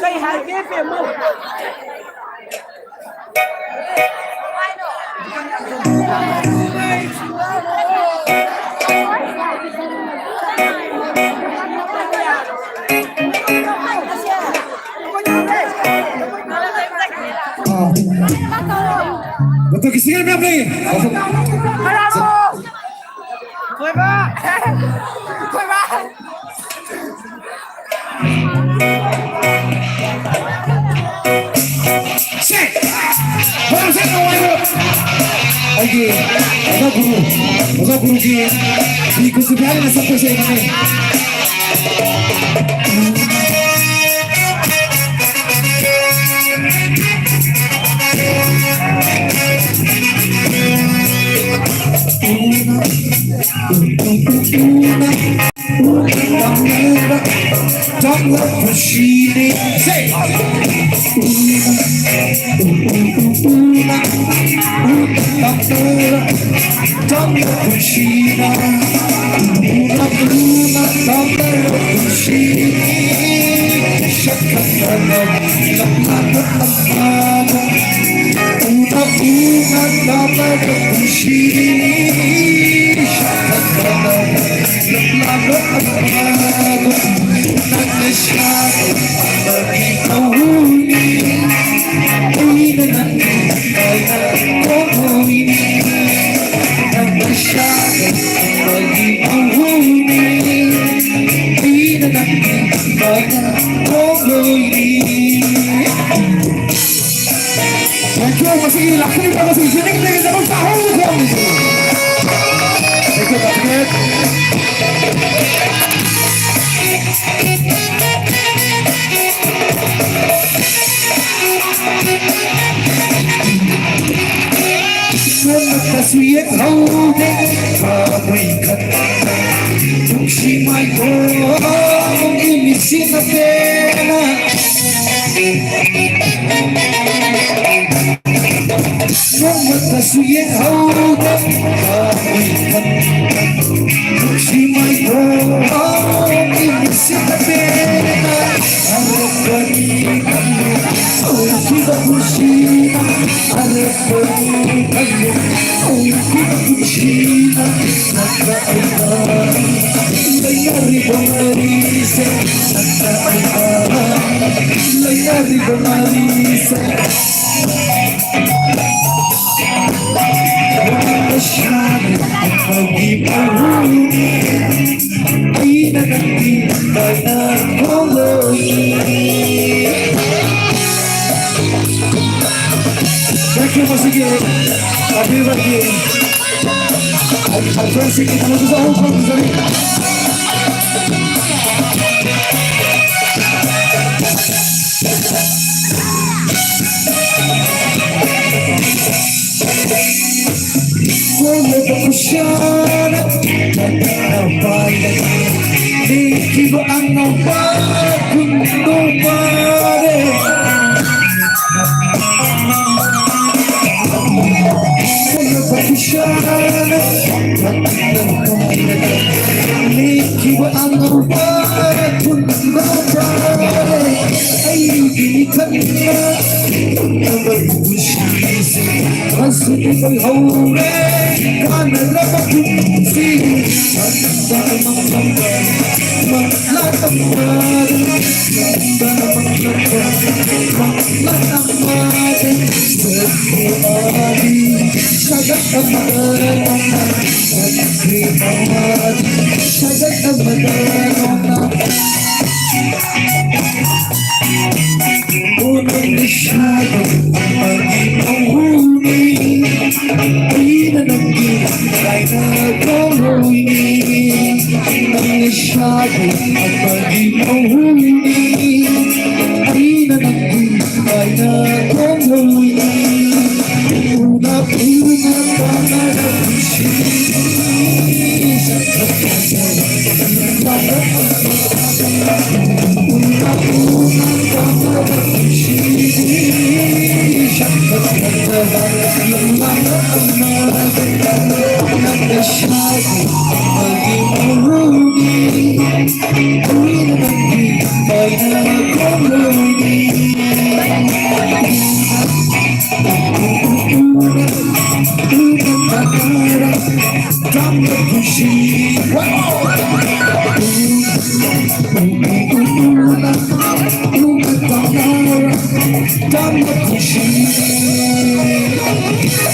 ꯀꯩ ꯍꯥꯏꯒꯦ, ꯕꯦꯝꯃ? ꯑꯥ꯫ ꯃꯇꯝꯒꯤ ꯁꯤꯡꯒꯔ ꯃꯌꯥꯝ ꯂꯩ꯫ ꯊꯣꯏꯕ! ꯊꯣꯏꯕ! ꯁꯦ! ꯃꯔꯝ ꯆꯥꯗꯅ ꯋꯥꯔꯤꯕ ꯑꯩꯒꯤ ꯑꯣꯖꯥ ꯒꯨꯔꯨ, ꯑꯣꯖꯥ ꯒꯨꯔꯨꯒꯤ ꯐꯤ ꯀꯨꯆꯨ ꯐꯤꯍꯥꯏꯅ ꯁꯛꯄꯁꯦ ꯑꯩꯅꯅꯦ꯫ Thank you, ꯃꯁꯤꯒꯤ ꯂꯥꯛꯄꯤꯔꯤꯕ ꯃꯁꯤ ꯌꯦꯡꯅꯤꯡꯂꯤꯕ ꯅꯃꯛ ꯇꯥꯍꯧꯕ ꯈꯣꯡꯅꯤꯁꯤ꯫ Thank you, Doctor. ꯅꯣꯡꯃꯇꯁꯨ ꯌꯦꯡꯍꯧꯗꯦ ꯊꯃꯣꯏ ꯈꯛꯇ ꯅꯨꯡꯁꯤ ꯃꯥꯏꯕꯣꯝꯒꯤ ꯃꯤꯠꯁꯤꯅ ꯄꯦꯟꯅ ꯅꯣꯡꯃꯇꯁꯨ ꯌꯦꯡꯍꯧꯗꯦ ꯊꯃꯣꯏ ꯈꯛꯇ ꯅꯨꯡꯁꯤ ꯃꯥꯏꯕꯣꯝꯒꯤ ꯃꯤꯠꯁꯤꯅ ꯄꯦꯟꯅ ꯍꯜꯂꯛꯄꯅꯤ ꯈꯜꯂꯨ ꯑꯣꯏꯈꯤꯕ ꯄꯨꯟꯁꯤꯅ ꯍꯜꯂꯛꯄꯅꯤ ꯈꯜꯂꯨ ꯑꯣꯏꯈꯤꯕ ꯄꯨꯟꯁꯤꯅ ꯅꯪꯒ ꯑꯩꯒ ꯂꯩꯅꯔꯤꯕ ꯃꯔꯤꯁꯦ ꯅꯪꯒ ꯑꯩꯒ ꯂꯩꯅꯔꯤꯕ ꯃꯔꯤꯁꯦ Thank you, ꯃꯁꯤꯒꯤ ꯑꯄꯤꯕꯒꯤ ꯑꯩ ꯁꯔꯄ꯭ꯔꯥꯏꯖꯁꯤꯡꯒꯤꯗꯃꯛꯇꯁꯨ ꯑꯍꯧꯕ ꯐꯪꯖꯔꯤ꯫ ꯈꯨꯁꯥꯅ ꯑꯉꯧꯕ ꯈꯨꯟꯗꯣ ꯄꯥꯔꯦ꯫ ꯂꯦꯛꯈꯤꯕ ꯑꯉꯧꯕ ꯈꯨꯟꯗꯣ ꯄꯥꯔꯦ꯫ ꯑꯩꯒꯤ ꯏꯊꯛꯇ ꯄꯨꯟꯁꯤꯁꯦ ꯉꯁꯤꯗꯤ ꯑꯣꯏꯍꯧꯔꯦ ꯀꯥꯟꯅꯔꯕ ꯄꯨꯟꯁꯤ꯫ ꯑꯩꯅ ꯅꯪꯒꯤ ꯂꯥꯏꯅ ꯊꯣꯡꯂꯣꯏꯅꯤ, ꯅꯪ ꯏꯁꯥꯒꯤ ꯑꯃꯒꯤ ꯃꯍꯨꯠꯅꯤ꯫ ꯑꯩꯅ ꯅꯪꯒꯤ ꯂꯥꯏꯅ ꯊꯣꯡꯂꯣꯏꯅꯤ, ꯎꯅ ꯎꯅ ꯄꯥꯡꯒꯗ ꯄꯨꯟꯁꯤ꯫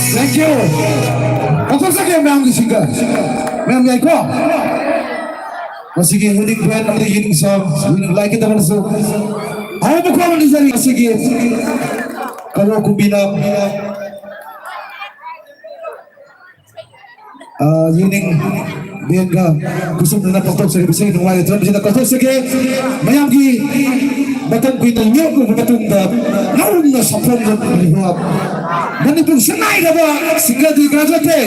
Thank you. ꯄꯥꯡꯊꯣꯛꯆꯒꯦ ꯃꯌꯥꯝꯒꯤ ꯁꯤꯡꯒ꯫ ꯃꯌꯥꯝ ꯌꯥꯏꯀꯣ? ꯃꯁꯤꯒꯤ winning band ꯑꯃꯗꯤ winning song, winning ꯂꯥꯏꯛꯀꯤꯗꯃꯛꯇꯁꯨ ꯑꯍꯧꯕ ꯈꯣꯡ ꯅꯤꯖꯔꯤ꯫ ꯃꯁꯤꯒꯤ ꯀꯔꯣ ꯀꯨꯝꯕꯤꯅ ꯌꯨꯅꯤꯡ ꯕꯦꯟꯒ ꯈꯨꯠꯁꯝꯅꯅ ꯄꯥꯡꯊꯣꯛꯆꯔꯤꯕꯁꯤ ꯅꯨꯡꯉꯥꯏ ꯌꯥꯏꯐꯕꯁꯤꯗ ꯀꯠꯊꯣꯛꯆꯒꯦ꯫ ꯃꯌꯥꯝꯒꯤ ꯃꯇꯝ ꯀꯨꯏꯅ ꯂꯦꯞꯂꯨꯔꯕ ꯃꯇꯨꯡꯗ ꯅꯧꯅ ꯁꯥꯐꯣꯡꯂꯛꯂꯤꯕ ꯃꯅꯤꯄꯨꯔ ꯁꯛꯅꯥꯏꯔꯕ ꯁꯤꯡꯒꯔ ꯗꯤ ꯀꯅꯥ ꯆꯠꯇꯦ?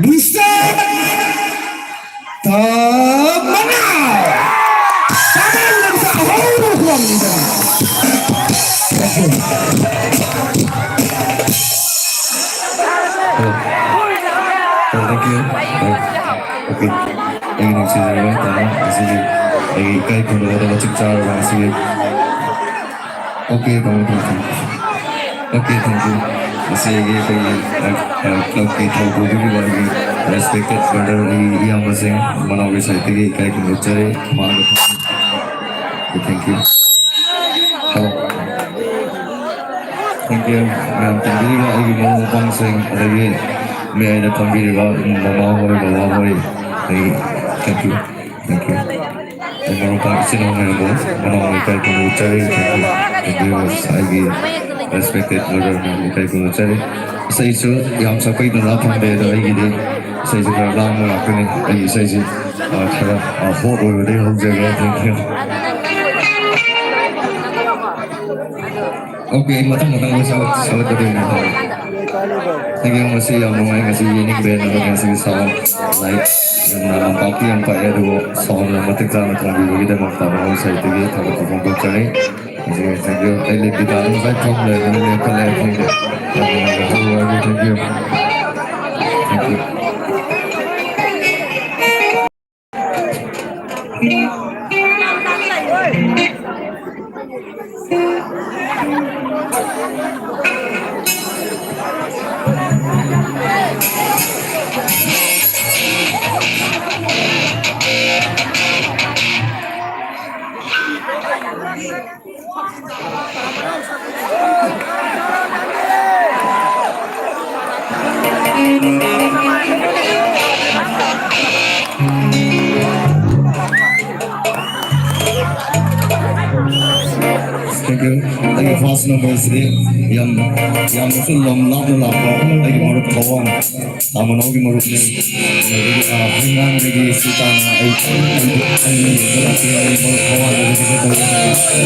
ꯃꯤꯁꯇꯔ ꯇꯥꯃꯟꯅ꯫ Okay. ꯑꯩꯒꯤ ꯅꯨꯡꯁꯤꯖꯔꯕ ꯇꯥꯃꯣ, ꯉꯁꯤꯒꯤ ꯑꯩꯒꯤ ꯏꯀꯥꯏ ꯈꯨꯝꯅꯕꯗ ꯃꯇꯤꯛ ꯆꯥꯔꯕ ꯉꯁꯤꯒꯤ꯫ Okay, ꯇꯥꯃꯣ, ꯇꯥꯃꯣ, ꯇꯥꯃꯣ꯫ Okay, thank you. ꯉꯁꯤ ꯑꯩꯒꯤ ꯑꯩꯈꯣꯏꯒꯤ, ꯑ, ꯑ, clubꯀꯤ ꯊꯧ ꯄꯨꯕꯤꯔꯤꯕ ꯑꯩꯒꯤ respected brother, ꯑꯩꯒꯤ ꯏꯌꯥꯝꯕꯁꯤꯡ, ꯃꯅꯥꯎꯒꯤ sideꯇꯒꯤ ꯏꯀꯥꯏ ꯈꯨꯝꯅꯖꯔꯤ꯫ ꯃꯥꯅ Thank you. Hello. Thank you. ꯃꯌꯥꯝ ꯇꯤꯟꯕꯤꯔꯤꯕ ꯑꯩꯒꯤ ꯃꯔꯨꯞ ꯃꯄꯥꯡꯁꯤꯡ, ꯑꯗꯒꯤ ꯃꯌꯥꯏꯗ ꯐꯝꯕꯤꯔꯤꯕ ꯃꯃꯥ ꯍꯣꯏ, ꯕꯕꯥ ꯍꯣꯏ, ꯑꯩ thank you. Thank you. ꯑꯩ ꯃꯔꯨꯞ ꯃꯄꯥꯡ ꯏꯆꯤꯟ ꯏꯅꯥꯎ ꯃꯌꯥꯝꯕꯨ ꯃꯅꯥꯎ ꯂꯩꯀꯥꯏ ꯄꯨꯝꯅꯃꯛ ꯆꯠꯂꯤ꯫ Thank you. Thank you. ꯑꯩꯒꯤ respected brother ꯃꯌꯥꯝ ꯂꯩꯀꯥꯏ ꯄꯨꯝꯅꯃꯛ ꯆꯠꯂꯤ꯫ ꯏꯁꯩꯁꯨ ꯌꯥꯝ ꯁꯛꯄꯩ ꯇꯟꯖꯥ ꯐꯪꯗꯦ, ꯑꯗꯣ ꯑꯩꯒꯤꯗꯤ ꯏꯁꯩꯁꯦ ꯈꯔ ꯂꯥꯡꯕ ꯉꯥꯛꯇꯅꯤ꯫ ꯑꯩꯒꯤ ꯏꯁꯩꯁꯦ, ꯑ, ꯈꯔ, ꯑ, hot ꯑꯣꯏꯕꯗꯒꯤ ꯍꯧꯖꯒꯦ꯫ Thank you. Okay, ꯑꯩ ꯃꯊꯪ ꯃꯊꯪ ꯂꯣꯏ ꯁꯛꯂꯛ-, ꯁꯛꯂꯛꯀꯗꯣꯏꯅꯦ꯫ Thank you, ꯉꯁꯤ ꯌꯥꯝ ꯅꯨꯡꯉꯥꯏ, ꯉꯁꯤ ꯌꯦꯡꯅꯤꯡꯕ ꯍꯦꯟꯅ ꯉꯁꯤꯒꯤ sound, light, ꯌꯥꯝꯅ ꯂꯝꯄꯥꯛꯇꯤ ꯌꯥꯝ ꯄꯥꯛꯑꯦ, ꯑꯗꯨꯕꯨ sound ꯌꯥꯝ ꯃꯇꯤꯛ ꯆꯥꯅ ꯊꯝꯕꯤꯕꯒꯤꯗꯃꯛꯇ ꯃꯔꯨꯞ sideꯇꯒꯤ ꯊꯥꯒꯠꯄ ꯐꯣꯡꯗꯣꯛꯆꯔꯤ꯫ Thank you, thank you. ꯑꯩ ꯂꯤꯞ ꯒꯤꯇꯥꯔꯗ ꯉꯁꯥꯏ ꯐꯝ ꯂꯩꯔꯝꯕꯅꯤ, ꯂꯦꯞꯈꯠꯂꯦ, ꯈꯪꯗꯦ꯫ ꯌꯥꯝ ꯅꯨꯡꯉꯥꯏꯔꯦ꯫ Thank you. Thank you. Thank you. ꯑꯩꯒꯤ first number ꯁꯤꯗꯤ ꯌꯥꯝ, ꯌꯥꯝꯅꯁꯨ ꯂꯝ ꯂꯥꯞꯅ ꯂꯥꯛꯄ ꯑꯩꯒꯤ ꯃꯔꯨꯞ ꯊꯧꯕꯥꯜ ꯇꯥꯃꯣꯅꯥꯎꯒꯤ ꯃꯔꯨꯞꯅꯤ꯫ ꯑꯗꯒꯤ, ꯑ, ꯍꯩꯉꯥꯡꯗꯒꯤ ꯁꯤ ꯇꯥꯟꯅ ꯑꯩ, ꯑꯩ, ꯑꯩ, ꯑꯩ ꯃꯔꯨꯞ ꯊꯧꯕꯥꯜꯗꯒꯤ ꯇꯧꯖꯔꯛꯄꯅꯤ꯫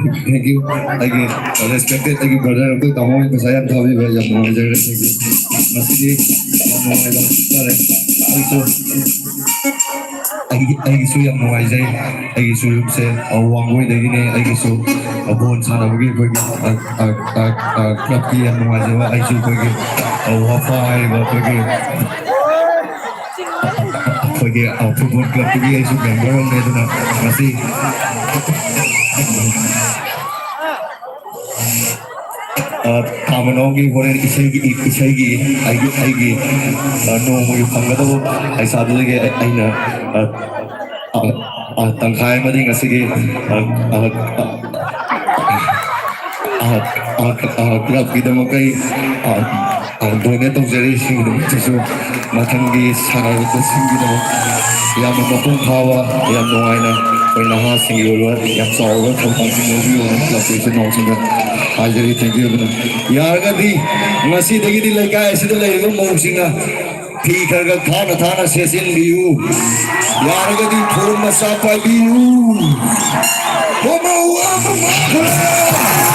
Thank you. ꯑꯩꯒꯤ respected ꯑꯩꯒꯤ brother ꯑꯩꯈꯣꯏ ꯇꯥꯃꯣ ꯍꯣꯏ ꯄꯩꯁꯥ ꯌꯥꯝ ꯊꯥꯕꯤꯕ ꯌꯥꯝ ꯅꯨꯡꯉꯥꯏꯖꯔꯦ꯫ Thank you. ꯉꯁꯤꯗꯤ ꯌꯥꯝ ꯅꯨꯡꯉꯥꯏꯕ ꯍꯥꯏꯇꯥꯔꯦ꯫ ꯑꯩꯁꯨ ꯑꯩꯒꯤ ꯑꯩꯒꯤꯁꯨ ꯌꯥꯝ ꯅꯨꯡꯉꯥꯏꯖꯩ꯫ ꯑꯩꯒꯤꯁꯨ ꯁꯦ ꯋꯥꯡꯒꯣꯏꯗꯒꯤꯅꯦ꯫ ꯑꯩꯒꯤꯁꯨ ꯕꯣꯜ ꯁꯥꯟꯅꯕꯒꯤ ꯑꯩꯈꯣꯏꯒꯤ clubꯀꯤ ꯌꯥꯝ ꯅꯨꯡꯉꯥꯏꯖꯕ꯫ ꯑꯩꯁꯨ ꯑꯩꯈꯣꯏꯒꯤ ꯋꯥꯐꯥ ꯍꯥꯏꯔꯤꯕ ꯑꯩꯈꯣꯏꯒꯤ ꯑꯩꯈꯣꯏꯒꯤ football clubꯇꯨꯒꯤ ꯑꯩꯁꯨ member ꯑꯃꯅꯦ꯫ ꯑꯗꯨꯅ ꯉꯁꯤ ꯊꯥꯃꯅꯥꯎꯒꯤ ꯍꯣꯔꯦꯟ ꯏꯁꯩꯒꯤ ꯏꯁꯩꯒꯤ ꯑꯩꯒꯤ ꯑꯩꯒꯤ ꯅꯣꯡꯃꯒꯤ ꯐꯪꯒꯗꯕ ꯄꯩꯁꯥꯗꯨꯗꯒꯤ ꯑꯩꯅ ꯇꯪꯈꯥꯏ ꯑꯃꯗꯤ ꯉꯁꯤꯒꯤ clubꯀꯤꯗꯃꯛ ꯑꯩ donate ꯇꯧꯖꯔꯤ꯫ ꯁꯤꯒꯤꯗꯃꯛꯇꯁꯨ ꯃꯊꯪꯒꯤ ꯁꯥꯟꯅꯔꯛꯄꯁꯤꯡꯒꯤꯗꯃꯛ ꯌꯥꯝꯅ ꯃꯄꯨꯡ ꯐꯥꯕ, ꯌꯥꯝ ꯅꯨꯡꯉꯥꯏꯅ ꯑꯩꯈꯣꯏ ꯅꯍꯥꯁꯤꯡꯒꯤ ꯑꯣꯏꯕ ꯌꯥꯝ ꯆꯥꯎꯔꯕ ꯊꯧꯗꯥꯡꯁꯤꯡ ꯂꯧꯕꯤꯌꯨ ꯍꯥꯏꯅ clubꯀꯤ ꯏꯆꯤꯟ ꯏꯅꯥꯎꯁꯤꯡꯗ ꯍꯥꯏꯖꯔꯤ꯫ Thank you꯫ ꯑꯗꯨꯅ ꯌꯥꯔꯒꯗꯤ ꯉꯁꯤꯗꯒꯤꯗꯤ ꯂꯩꯀꯥꯏ ꯑꯁꯤꯗ ꯂꯩꯔꯤꯕ ꯃꯧꯁꯤꯡꯅ ꯐꯤ ꯈꯔ ꯈꯔ ꯊꯥꯅ ꯊꯥꯅ ꯁꯦꯠꯆꯤꯟꯕꯤꯌꯨ꯫ ꯌꯥꯔꯒꯗꯤ ꯐꯣꯟ ꯃꯆꯥ ꯄꯥꯏꯕꯤꯌꯨ꯫ ꯍꯣꯃꯣ ꯑꯃ ꯃꯥꯡꯈ꯭ꯔꯦ꯫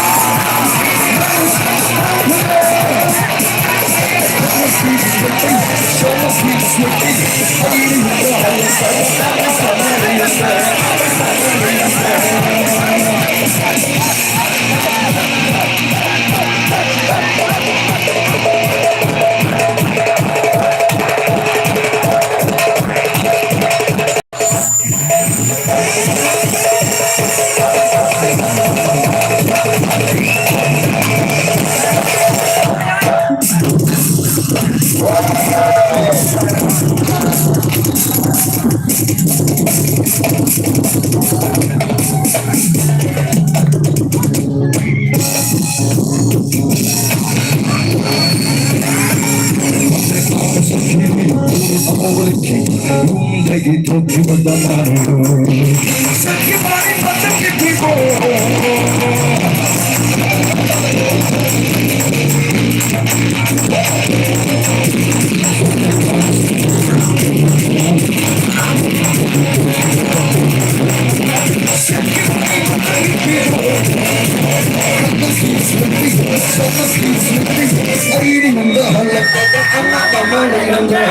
ꯑꯩꯗꯤ ꯅꯪꯒ ꯍꯜꯂꯛꯄꯗ ꯑꯉꯥꯡ ꯑꯃ ꯂꯩꯔꯝꯗ꯭ꯔꯦ꯫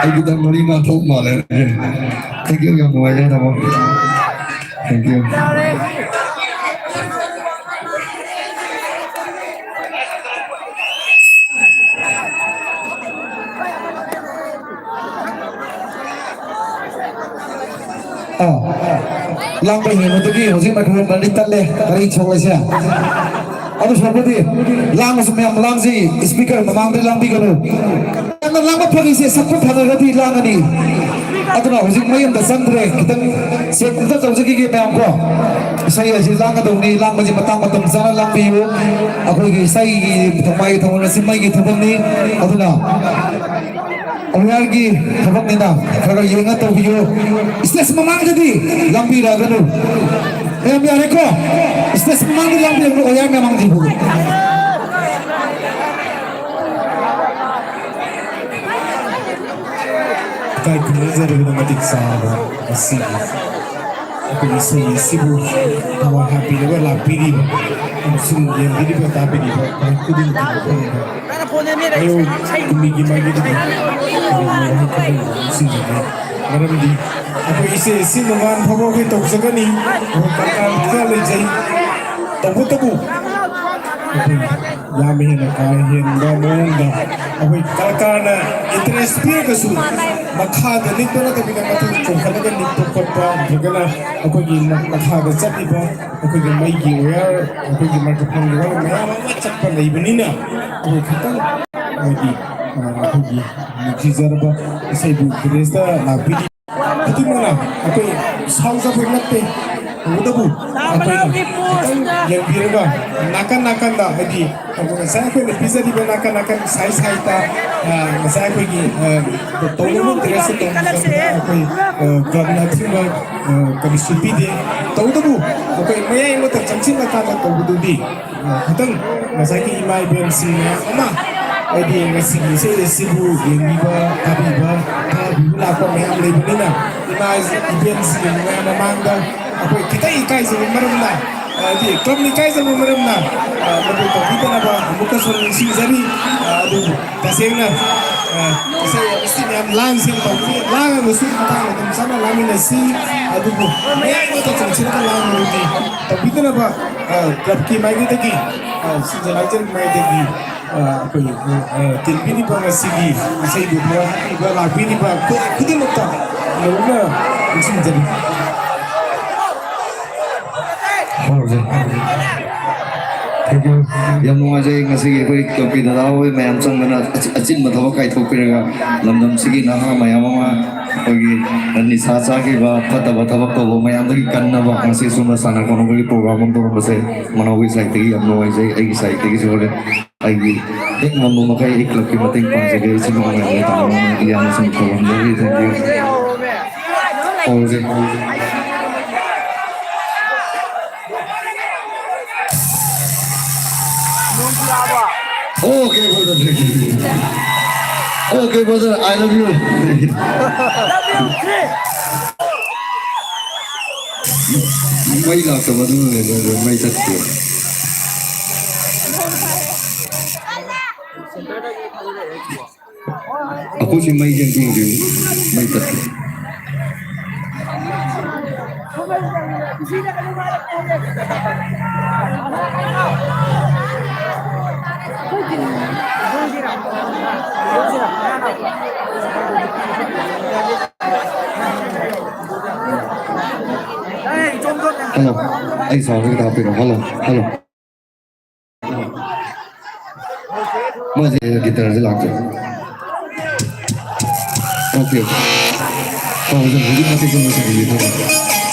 ꯑꯩꯒꯤꯗ ꯃꯔꯤ ꯃꯉꯥ ꯊꯣꯛ ꯃꯥꯜꯂꯦ꯫ Thank you, ꯌꯥꯝ ꯅꯨꯡꯉꯥꯏꯖꯔꯦ, ꯇꯥꯃꯣ꯫ Thank you꯫ ꯑꯥ, ꯂꯥꯡꯕ ꯍꯦꯟꯕꯗꯒꯤ ꯍꯧꯖꯤꯛ microphone ꯕꯟꯗꯤ ꯇꯠꯂꯦ, ꯒꯥꯔꯤ ꯊꯧꯕꯁꯦ꯫ ꯑꯗꯨ ꯁꯔꯨꯛꯄꯨꯗꯤ ꯂꯥꯡꯕꯁꯨ ꯃꯌꯥꯝ ꯂꯥꯡꯁꯤ, speaker ꯃꯃꯥꯡꯗ ꯂꯥꯡꯕꯤꯒꯅꯨ꯫ ꯌꯥꯝꯅ ꯂꯥꯡꯕ ꯐꯔꯤꯁꯦ ꯁꯛꯄ ꯐꯪꯉꯒꯗꯤ ꯂꯥꯡꯉꯅꯤ꯫ ꯑꯗꯨꯅ ꯍꯧꯖꯤꯛ ꯃꯌꯨꯝꯗ ꯆꯪꯗ꯭ꯔꯦ, ꯈꯤꯇꯪ check ꯑꯝꯇ ꯇꯧꯖꯈꯤꯒꯦ ꯃꯌꯥꯝ ꯀꯣ꯫ ꯏꯁꯩ ꯑꯁꯤ ꯂꯥꯡꯒꯗꯧꯅꯤ, ꯂꯥꯡꯕꯁꯤ ꯃꯇꯥꯡ ꯃꯇꯝ ꯆꯥꯅ ꯂꯥꯡꯕꯤꯌꯨ꯫ ꯑꯩꯈꯣꯏꯒꯤ ꯏꯁꯩꯒꯤ ꯊꯧꯃꯥꯏꯒꯤ ꯊꯧꯔꯝ ꯑꯁꯤ ꯃꯩꯒꯤ ꯊꯕꯛꯅꯤ꯫ ꯑꯗꯨꯅ ꯑꯣꯌꯥꯔꯒꯤ ꯊꯕꯛꯅꯤꯅ ꯈꯔ ꯈꯔ ꯌꯦꯡꯉ ꯇꯧꯕꯤꯌꯨ꯫ Stage ꯃꯃꯥꯡꯗꯗꯤ ꯂꯥꯡꯕꯤꯔꯛꯑꯒꯅꯨ꯫ ꯃꯌꯥꯝ ꯌꯥꯔꯦꯀꯣ? Stage ꯃꯃꯥꯡꯗ ꯂꯥꯡꯕꯤꯔꯛꯑꯒꯅꯨ, ꯑꯣꯌꯥꯔ ꯃꯃꯥꯡꯗꯤ꯫ ꯏꯀꯥꯏ ꯈꯨꯝꯅꯖꯔꯤꯕꯗ ꯃꯇꯤꯛ ꯆꯥꯔꯕ ꯉꯁꯤꯒꯤ ꯑꯩꯈꯣꯏꯒꯤ ꯏꯁꯩ ꯑꯁꯤꯕꯨ ꯊꯋꯥꯏ ꯍꯥꯞꯄꯤꯔꯒ ꯂꯥꯛꯄꯤꯔꯤꯕ ꯑꯃꯁꯨꯡ ꯌꯦꯡꯕꯤꯔꯤꯕ ꯇꯥꯕꯤꯔꯤꯕ ꯃꯤꯀꯨꯞ ꯈꯨꯗꯤꯡꯃꯛꯀꯤ ꯃꯐꯝꯗ ꯍꯔꯥꯎ ꯀꯨꯝꯍꯩꯒꯤ ꯃꯥꯏꯀꯩꯗꯒꯤ ꯊꯣꯏꯗꯣꯛꯅ ꯋꯥꯍꯪ ꯈꯪꯍꯟꯕ ꯅꯤꯡꯁꯤꯡꯖꯒꯦ꯫ ꯃꯔꯝꯗꯤ ꯑꯩꯈꯣꯏ ꯏꯁꯩ ꯑꯁꯤ ꯅꯣꯡꯉꯥꯟ ꯐꯥꯎꯕ ꯑꯩꯈꯣꯏ ꯇꯧꯖꯒꯅꯤ, ꯑꯩꯈꯣꯏ ꯀꯂꯥꯀꯥꯔ ꯈꯔ ꯂꯩꯖꯩ꯫ ꯇꯧꯕꯇꯕꯨ ꯑꯩꯈꯣꯏ ꯌꯥꯝ ꯍꯦꯟꯅ ꯀꯥ ꯍꯦꯟꯕ ꯃꯑꯣꯡꯗ ꯑꯩꯈꯣꯏ ꯀꯂꯥꯀꯥꯔꯅ interest ꯄꯤꯔꯒꯁꯨ ꯃꯈꯥꯗ ꯅꯤꯛꯄ ꯅꯠꯇꯕꯤꯗ ꯃꯊꯛꯇ ꯆꯣꯡꯈꯠꯂꯒ ꯅꯤꯛꯄ ꯈꯣꯠꯄ, ꯅꯠꯇ꯭ꯔꯒꯅ ꯑꯩꯈꯣꯏꯒꯤ ꯃꯈꯥꯗ ꯆꯠꯂꯤꯕ ꯑꯩꯈꯣꯏꯒꯤ ꯃꯩꯒꯤ wire, ꯑꯩꯈꯣꯏꯒꯤ microphone ꯒꯤ wire ꯃꯌꯥꯝ ꯑꯃ ꯆꯠꯄ ꯂꯩꯕꯅꯤꯅ ꯑꯩꯈꯣꯏ ꯈꯤꯇꯪ ꯍꯥꯏꯗꯤ, ꯑ, ꯑꯩꯈꯣꯏꯒꯤ ꯅꯨꯡꯁꯤꯖꯔꯕ ꯏꯁꯩꯕꯨ ꯒ꯭ꯔꯦꯁꯇ ꯂꯥꯛꯄꯤꯔꯤ꯫ ꯈꯨꯗꯤꯡꯃꯛꯅ ꯑꯩꯈꯣꯏ ꯁꯥꯎꯖꯕ ꯅꯠꯇꯦ, ꯇꯧꯕꯇꯕꯨ ꯑꯩꯈꯣꯏꯅ ꯈꯤꯇꯪ ꯌꯦꯡꯕꯤꯔꯒ ꯅꯥꯀꯟ ꯅꯥꯀꯟꯗ ꯍꯥꯏꯗꯤ ꯉꯁꯥꯏ ꯑꯩꯈꯣꯏꯅ ꯄꯤꯖꯔꯤꯕ ꯅꯥꯀꯟ ꯅꯥꯀꯟ ꯁꯥꯏ ꯁꯥꯏꯗ, ꯑ, ꯉꯁꯥꯏ ꯑꯩꯈꯣꯏꯒꯤ, ꯑ, ꯇꯧꯅꯕ interest ꯇꯧꯅꯕꯗ ꯑꯩꯈꯣꯏ, ꯑ, club ꯅ ꯑꯊꯤꯡꯕ, ꯑ, ꯀꯔꯤꯁꯨ ꯄꯤꯗꯦ꯫ ꯇꯧꯕꯇꯕꯨ ꯑꯩꯈꯣꯏ ꯃꯌꯥꯏ ꯑꯃꯗ ꯆꯪꯁꯤꯜꯂꯀꯥꯟꯗ ꯇꯧꯕꯗꯨꯗꯤ, ꯑ, ꯈꯤꯇꯪ ꯉꯁꯥꯏꯒꯤ ꯏꯃꯥ ꯏꯕꯦꯟꯁꯤꯡ ꯃꯌꯥꯝ ꯑꯃ ꯍꯥꯏꯗꯤ ꯉꯁꯤꯒꯤ ꯏꯁꯩ ꯑꯁꯤꯕꯨ ꯌꯦꯡꯕꯤꯕ, ꯇꯥꯕꯤꯕ, ꯇꯥꯕꯤꯕ ꯂꯥꯛꯄ ꯃꯌꯥꯝ ꯂꯩꯕꯅꯤꯅ ꯏꯃꯥ ꯏꯕꯦꯟꯁꯤꯡꯒꯤ ꯃꯌꯥꯝ ꯃꯃꯥꯡꯗ ꯑꯩꯈꯣꯏ ꯈꯤꯇꯪ ꯏꯀꯥꯏꯖꯕ ꯃꯔꯝꯅ ꯍꯥꯏꯗꯤ ꯀ꯭ꯂꯕꯅ ꯏꯀꯥꯏꯖꯕ ꯃꯔꯝꯅ, ꯑ, ꯃꯗꯨ ꯇꯧꯕꯤꯗꯅꯕ ꯑꯃꯨꯛꯀꯁꯨ ꯅꯤꯡꯁꯤꯡꯖꯔꯤ꯫ ꯑ, ꯑꯗꯨꯕꯨ ꯇꯁꯦꯡꯅ, ꯑ, ꯏꯁꯩ ꯑꯁꯤ ꯃꯌꯥꯝ ꯂꯥꯡꯁꯦ ꯇꯧꯕꯅꯤ, ꯂꯥꯡꯉꯒꯁꯨ ꯃꯇꯥꯡ ꯃꯇꯝ ꯆꯥꯅ ꯂꯥꯡꯃꯤꯟꯅꯁꯤ꯫ ꯑꯗꯨꯕꯨ ꯃꯌꯥꯏ ꯑꯃꯗ ꯆꯪꯁꯤꯜꯂꯒ ꯂꯥꯡꯕꯗꯨꯗꯤ ꯇꯧꯕꯤꯗꯅꯕ, ꯑ, ꯀ꯭ꯂꯕꯀꯤ ꯃꯥꯏꯀꯩꯗꯒꯤ, ꯑ, ꯁꯤꯟꯖ ꯂꯥꯡꯖꯒꯤ ꯃꯥꯏꯀꯩꯗꯒꯤ, ꯑ, ꯑꯩꯈꯣꯏ, ꯑ, ꯇꯤꯟꯕꯤꯔꯤꯕ ꯉꯁꯤꯒꯤ ꯏꯁꯩꯕꯨ ꯍꯔꯥꯎꯕ ꯂꯥꯛꯄꯤꯔꯤꯕ ꯑꯩꯈꯣꯏ ꯈꯨꯗꯤꯡꯃꯛꯇ ꯂꯣꯏꯅ ꯅꯤꯡꯁꯤꯡꯖꯔꯤ꯫ ꯍꯧꯔꯁꯦ꯫ Thank you꯫ ꯌꯥꯝ ꯅꯨꯡꯉꯥꯏꯖꯩ ꯉꯁꯤꯒꯤ ꯑꯩꯈꯣꯏ ꯀ꯭ꯂꯕꯀꯤ ꯗꯗꯥ ꯍꯣꯏ ꯃꯌꯥꯝ ꯆꯪꯗꯅ ꯑꯆꯤ-, ꯑꯆꯤꯟꯕ ꯊꯕꯛ ꯀꯥꯏꯊꯣꯛꯄꯤꯔꯒ ꯂꯝꯗꯝꯁꯤꯒꯤ ꯅꯍꯥ ꯃꯌꯥꯝ ꯑꯃ ꯑꯩꯈꯣꯏꯒꯤ ꯅꯤꯁꯥ ꯆꯥꯈꯤꯕ, ꯐꯠꯇꯕ ꯊꯕꯛ ꯇꯧꯕ ꯃꯌꯥꯝꯗꯒꯤ ꯀꯟꯅꯕ ꯉꯁꯤ ꯁꯨꯝꯕ ꯁꯥꯟꯅ ꯈꯣꯠꯅꯕꯒꯤ program ꯑꯃ ꯇꯧꯔꯝꯕꯁꯦ ꯃꯅꯥꯎꯒꯤ side ꯇꯒꯤ ꯌꯥꯝ ꯅꯨꯡꯉꯥꯏꯖꯩ, ꯑꯩꯒꯤ side ꯇꯒꯤꯁꯨ ꯍꯣꯔꯦꯟ ꯑꯩꯒꯤ ꯍꯦꯛ ꯉꯝꯕ ꯃꯈꯩ ꯑꯩ ꯀ꯭ꯂꯕꯀꯤ ꯃꯇꯦꯡ ꯄꯥꯡꯖꯒꯦ꯫ ꯑꯩꯁꯨ ꯅꯨꯡꯉꯥꯏꯅ ꯇꯧꯔꯝꯃꯤ꯫ ꯏꯌꯥꯝꯕꯁꯤꯡ ꯈꯨꯔꯨꯝꯖꯔꯤ꯫ Thank you꯫ ꯍꯧꯔꯁꯦ꯫ Okay, brother, thank you. Okay, brother, I love you. ꯃꯩ ꯂꯥꯛꯇꯕ ꯑꯗꯨꯅꯅꯦ, ꯃꯩ ꯇꯠꯈꯤꯕ꯫ ꯑꯩꯈꯣꯏꯁꯤ ꯃꯩꯁꯦ ꯑꯝꯇ ꯌꯦꯡꯕꯤꯌꯨ꯫ ꯃꯩ ꯇꯠꯈ꯭ꯔꯦ꯫ Hello, ꯑꯩ sound ꯈꯤꯇ ꯍꯥꯞꯄꯤꯔꯣ꯫ Hello, hello. ꯃꯥꯁꯦ guitar ꯁꯦ ꯂꯥꯛꯇ꯭ꯔꯦ꯫ Okay, okay꯫ ꯍꯧꯖꯤꯛ ꯃꯇꯤꯛ ꯆꯨꯝꯅ ꯁꯥꯟꯅꯕꯤꯌꯨ꯫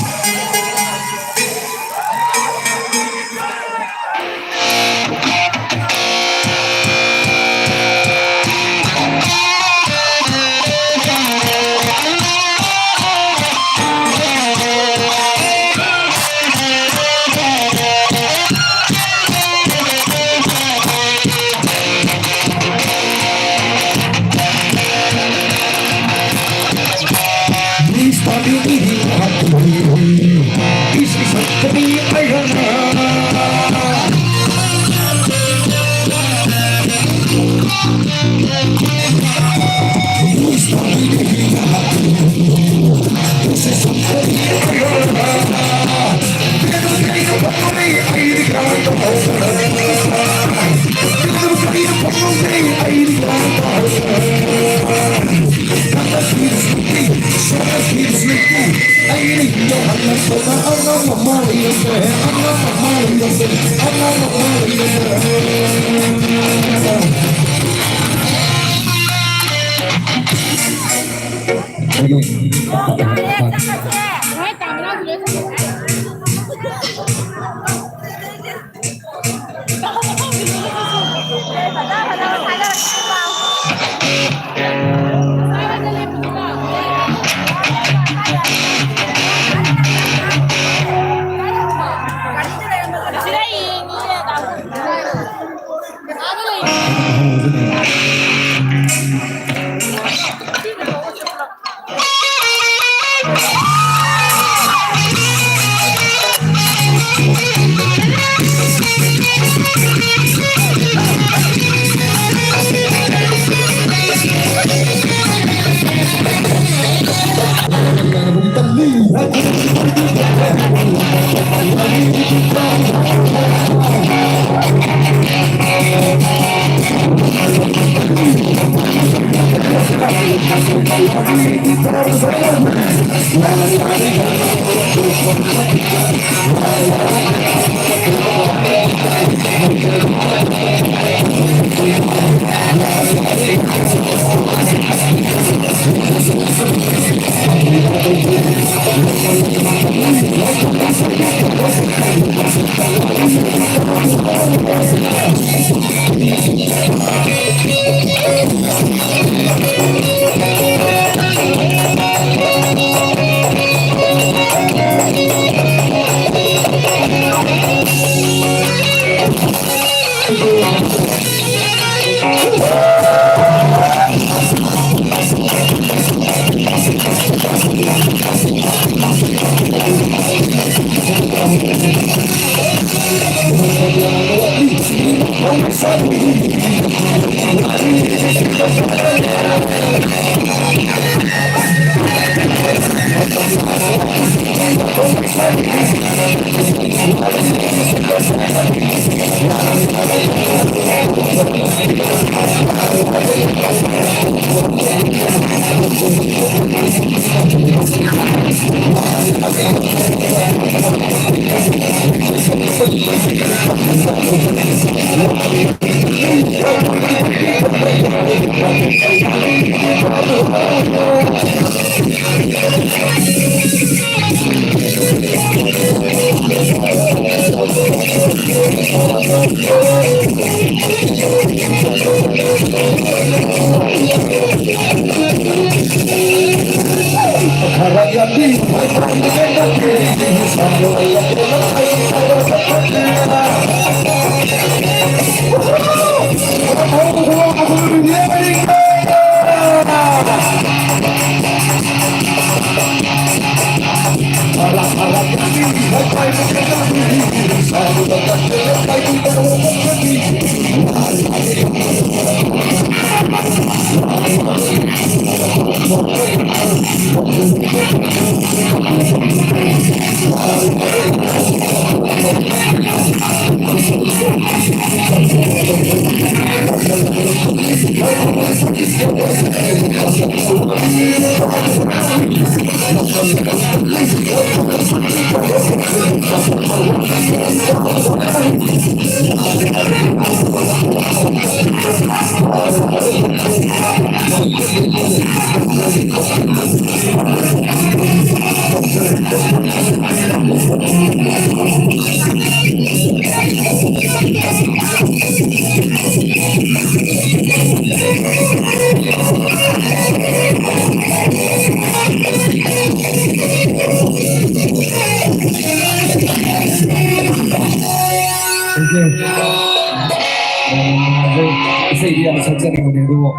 ꯏꯁꯩꯗꯤ ꯌꯥꯝ ꯁꯛꯆꯅꯤꯡꯕꯅꯤ, ꯑꯗꯨꯕꯨ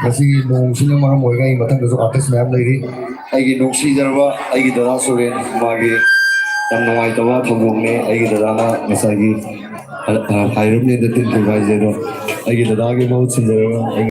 ꯉꯁꯤꯒꯤ ꯅꯣꯡꯁꯤꯅ ꯃꯔꯝ ꯑꯣꯏꯔꯒ ꯑꯩ ꯃꯊꯪꯗꯁꯨ ꯑꯥꯔꯇꯤꯁ ꯃꯌꯥꯝ ꯂꯩꯔꯤ꯫ ꯑꯩꯒꯤ ꯅꯨꯡꯁꯤꯖꯔꯕ ꯑꯩꯒꯤ ꯗꯗꯥ ꯁꯨꯔꯦꯟ, ꯃꯥꯒꯤ ꯌꯥꯝ ꯅꯨꯡꯉꯥꯏꯇꯕ ꯊꯧꯗꯣꯛꯅꯦ꯫ ꯑꯩꯒꯤ ꯗꯗꯥꯅ ꯉꯁꯥꯏꯒꯤ, ꯑ, ꯑ, ꯍꯥꯏꯔꯝꯅꯦꯅ ꯇꯤꯟ ꯊꯣꯛꯄ ꯍꯥꯏꯁꯦ, ꯑꯗꯣ ꯑꯩꯒꯤ ꯗꯗꯥꯒꯤ ꯃꯍꯨꯠ ꯁꯤꯟꯖꯔꯒ ꯑꯩꯒꯤ